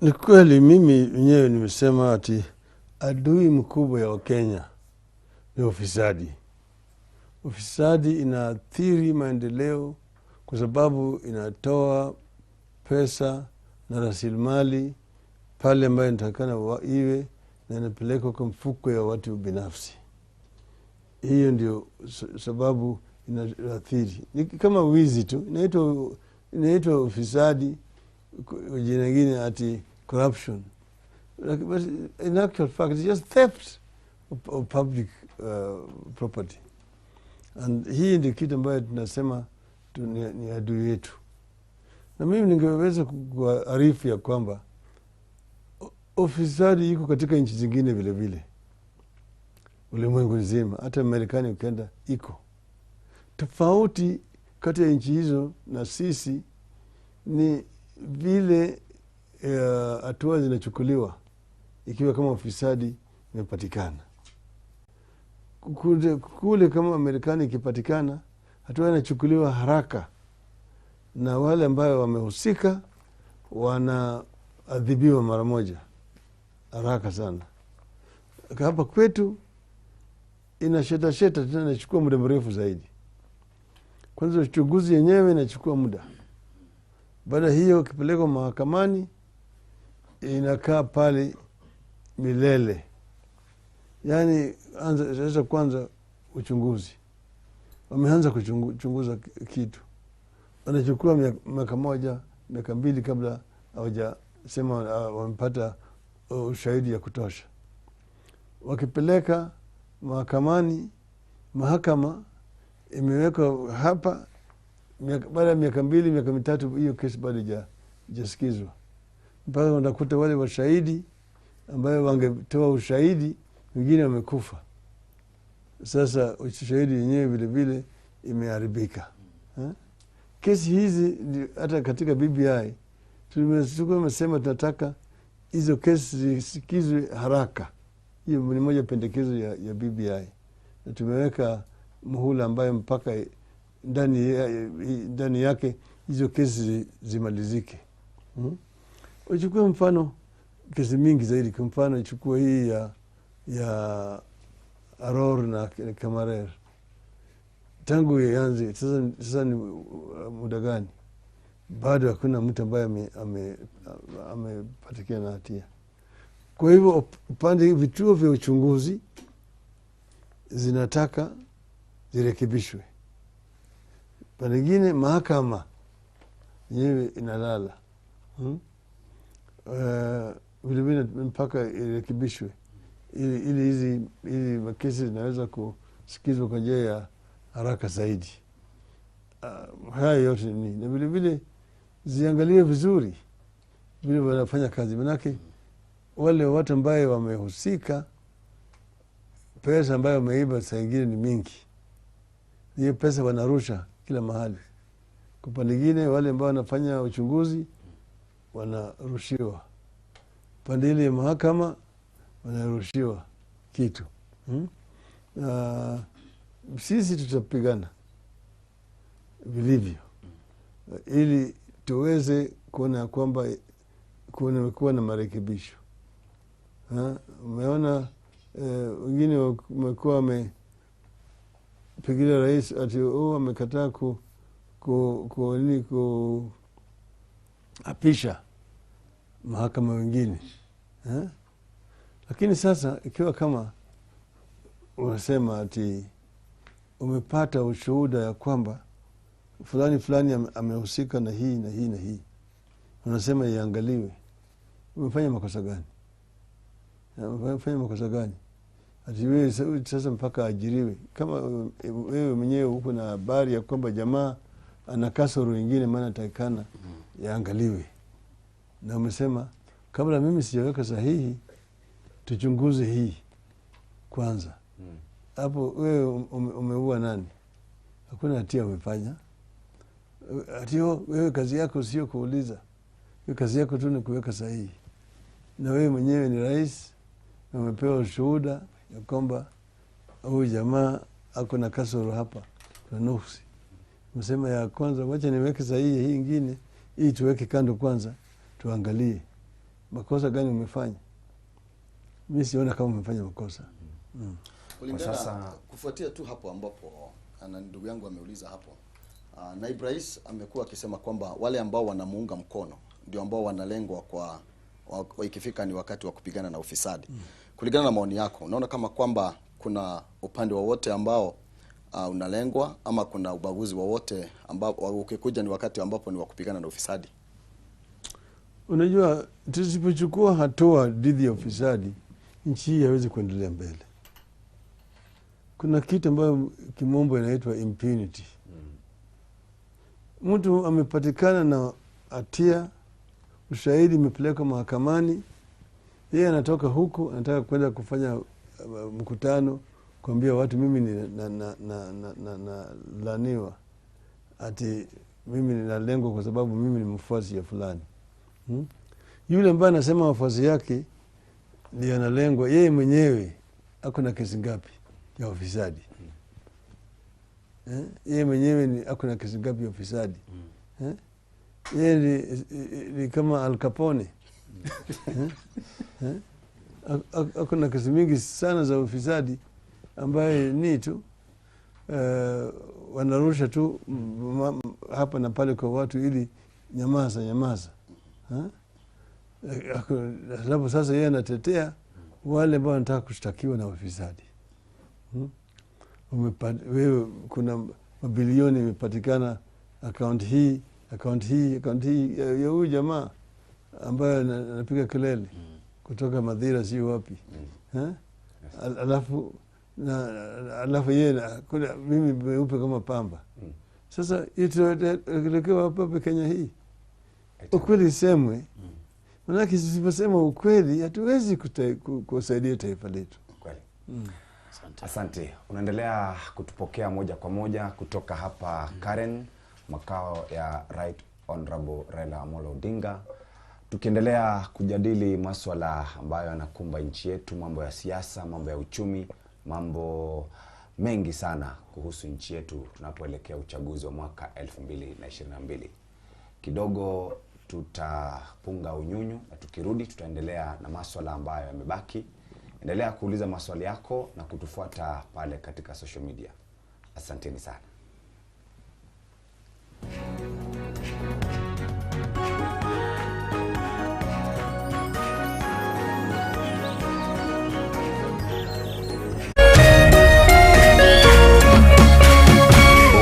Ni kweli mimi mwenyewe nimesema ati adui mkubwa ya Wakenya ni ufisadi. Ufisadi inaathiri maendeleo kwa sababu inatoa pesa na rasilimali pale ambayo inatakikana iwe, na inapelekwa kwa mfuko ya watu binafsi. Hiyo ndio sababu inaathiri. Ni kama wizi tu, inaitwa ufisadi, jina lingine ati corruption. But in actual fact, it's just theft of public property. And hii ndio kitu ambayo tunasema ni adui yetu. Na mimi ningeweza kuarifu ya kwamba ufisadi iko katika nchi zingine vile vile, ulimwengu nzima, hata Marekani ukienda iko. Tofauti kati ya nchi hizo na sisi ni vile hatua zinachukuliwa ikiwa kama ufisadi imepatikana. Kule kama Marekani ikipatikana, hatua inachukuliwa haraka na wale ambao wamehusika wanaadhibiwa mara moja, haraka sana. Hapa kwetu inasheta sheta, tena inachukua muda mrefu zaidi. Kwanza uchunguzi yenyewe inachukua muda. Baada hiyo ukipelekwa mahakamani inakaa pale milele. Yaani sasa kwanza uchunguzi. Wameanza kuchunguza kitu. Wanachukua miaka moja, miaka mbili kabla hawajasema wamepata ushahidi ya kutosha. Wakipeleka mahakamani, mahakama imewekwa hapa, baada ya miaka 2, miaka 3 hiyo kesi bado haijasikizwa. Mpaka unakuta wale washahidi ambayo wangetoa ushahidi wengine wamekufa. Sasa ushahidi yenyewe vile vile imeharibika. Kesi hizi hata katika BBI tumesema tunataka hizo kesi zisikizwe haraka. Hiyo ni moja pendekezo ya BBI. Na tumeweka muhula ambayo mpaka ndani yake hizo kesi zimalizike. Uchukue mfano kesi mingi zaidi, kwa mfano chukua hii ya Aror na Kamarer. Tangu ianze sasa ni muda gani? Bado hakuna mtu ambaye amepatikana na hatia. Kwa hivyo upande vituo vya uchunguzi zinataka zirekebishwe. Pande nyingine mahakama yenyewe inalala. Vile vile mpaka irekebishwe ili hizi makesi zinaweza kusikizwa kwa njia ya haraka zaidi. Haya yote ni na vilevile ziangaliwe vizuri vile wanafanya kazi, manake wale watu ambaye wamehusika, pesa ambayo wameiba saa ingine ni mingi, hiyo pesa wanarusha kila mahali. Kwa upande ingine, wale ambao wanafanya uchunguzi wanarushiwa, pande ile ya mahakama wanarushiwa kitu. Sisi tutapigana vilivyo ili tuweze kuona ya kwamba kumekuwa na marekebisho. Umeona wengine wamekuwa wamepigilia rais ati amekataa ku nini kuapisha mahakama wengine, ha? Lakini sasa ikiwa kama unasema ati umepata ushuhuda ya kwamba fulani fulani amehusika na hii na hii na hii, unasema iangaliwe, umefanya makosa gani? Umefanya makosa gani? Ati wewe sasa mpaka ajiriwe, kama wewe mwenyewe uko na habari ya kwamba jamaa ana kasoro ingine, maana takikana yaangaliwe, na umesema kabla mimi sijaweka sahihi tuchunguze hii kwanza. Hapo wewe umeua nani? Hakuna hatia umefanya. Ati wewe kazi yako sio kuuliza, wewe kazi yako tu ni kuweka sahihi, na wewe mwenyewe ni rais na umepewa ushuhuda ya kwamba huyu jamaa ako na kasoro hapa, kuna nuksi. Umesema ya kwanza, wacha niweke sahihi hii ingine, hii tuweke kando kwanza, tuangalie makosa gani umefanya. Mi siona kama umefanya makosa. Kulingana Sasa- kufuatia tu hapo ambapo na ndugu yangu ameuliza hapo, naibu rais amekuwa akisema kwamba wale ambao wanamuunga mkono ndio ambao wanalengwa kwa ikifika ni wakati wa kupigana na ufisadi. Kulingana na maoni yako, unaona kama kwamba kuna upande wowote ambao unalengwa ama kuna ubaguzi wowote ambao ukikuja ni wakati ambapo ni wa kupigana na ufisadi? Unajua, tusipochukua hatua dhidi ya ufisadi, nchi hii haiwezi kuendelea mbele. Kuna kitu ambayo kimombo inaitwa impunity. Mtu amepatikana na hatia, ushahidi imepelekwa mahakamani, yeye anatoka huku anataka kwenda kufanya mkutano kuambia watu mimi ni na laniwa, ati mimi ninalengwa kwa sababu mimi ni mfuasi ya fulani. Yule ambaye anasema wafuasi yake ndio analengwa, yeye mwenyewe ako na kesi ngapi ya ufisadi? Eh? Yeye mwenyewe ako na kesi ngapi ya ufisadi? Eh? Yeye ni kama Al Capone. Eh? Eh? Ako na kesi mingi sana za ufisadi ambaye ni tu wanarusha tu hapa na pale kwa watu ili nyamaza nyamaza. Ha? Alafu sasa yeye anatetea wale ambao wanataka kushtakiwa na ufisadi. Wewe kuna mabilioni imepatikana akaunti hii, akaunti hii, akaunti hii ya huyu jamaa ambaye anapiga kelele kutoka Madhira sio wapi. Ha? Alafu yeye kuna mimi meupe kama pamba. Sasa itaelekewa hapa Kenya hii. Ukweli isemwe. Manake tusiposema ukweli hatuwezi kusaidia taifa letu. Kweli. Asante. Unaendelea kutupokea moja kwa moja kutoka hapa Karen, makao ya Right Honorable Raila Amolo Odinga, tukiendelea kujadili maswala ambayo yanakumba nchi yetu, mambo ya siasa, mambo ya uchumi, mambo mengi sana kuhusu nchi yetu tunapoelekea uchaguzi wa mwaka 2022. Kidogo tutapunga unyunyu na tukirudi tutaendelea na maswala ambayo yamebaki. Endelea kuuliza maswali yako na kutufuata pale katika social media. Asanteni sana.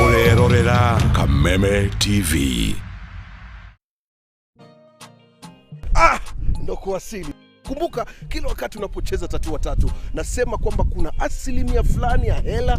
Orerorera Kameme TV. Ndo kuwasili. Kumbuka kila wakati unapocheza tatua tatu, nasema kwamba kuna asilimia fulani ya hela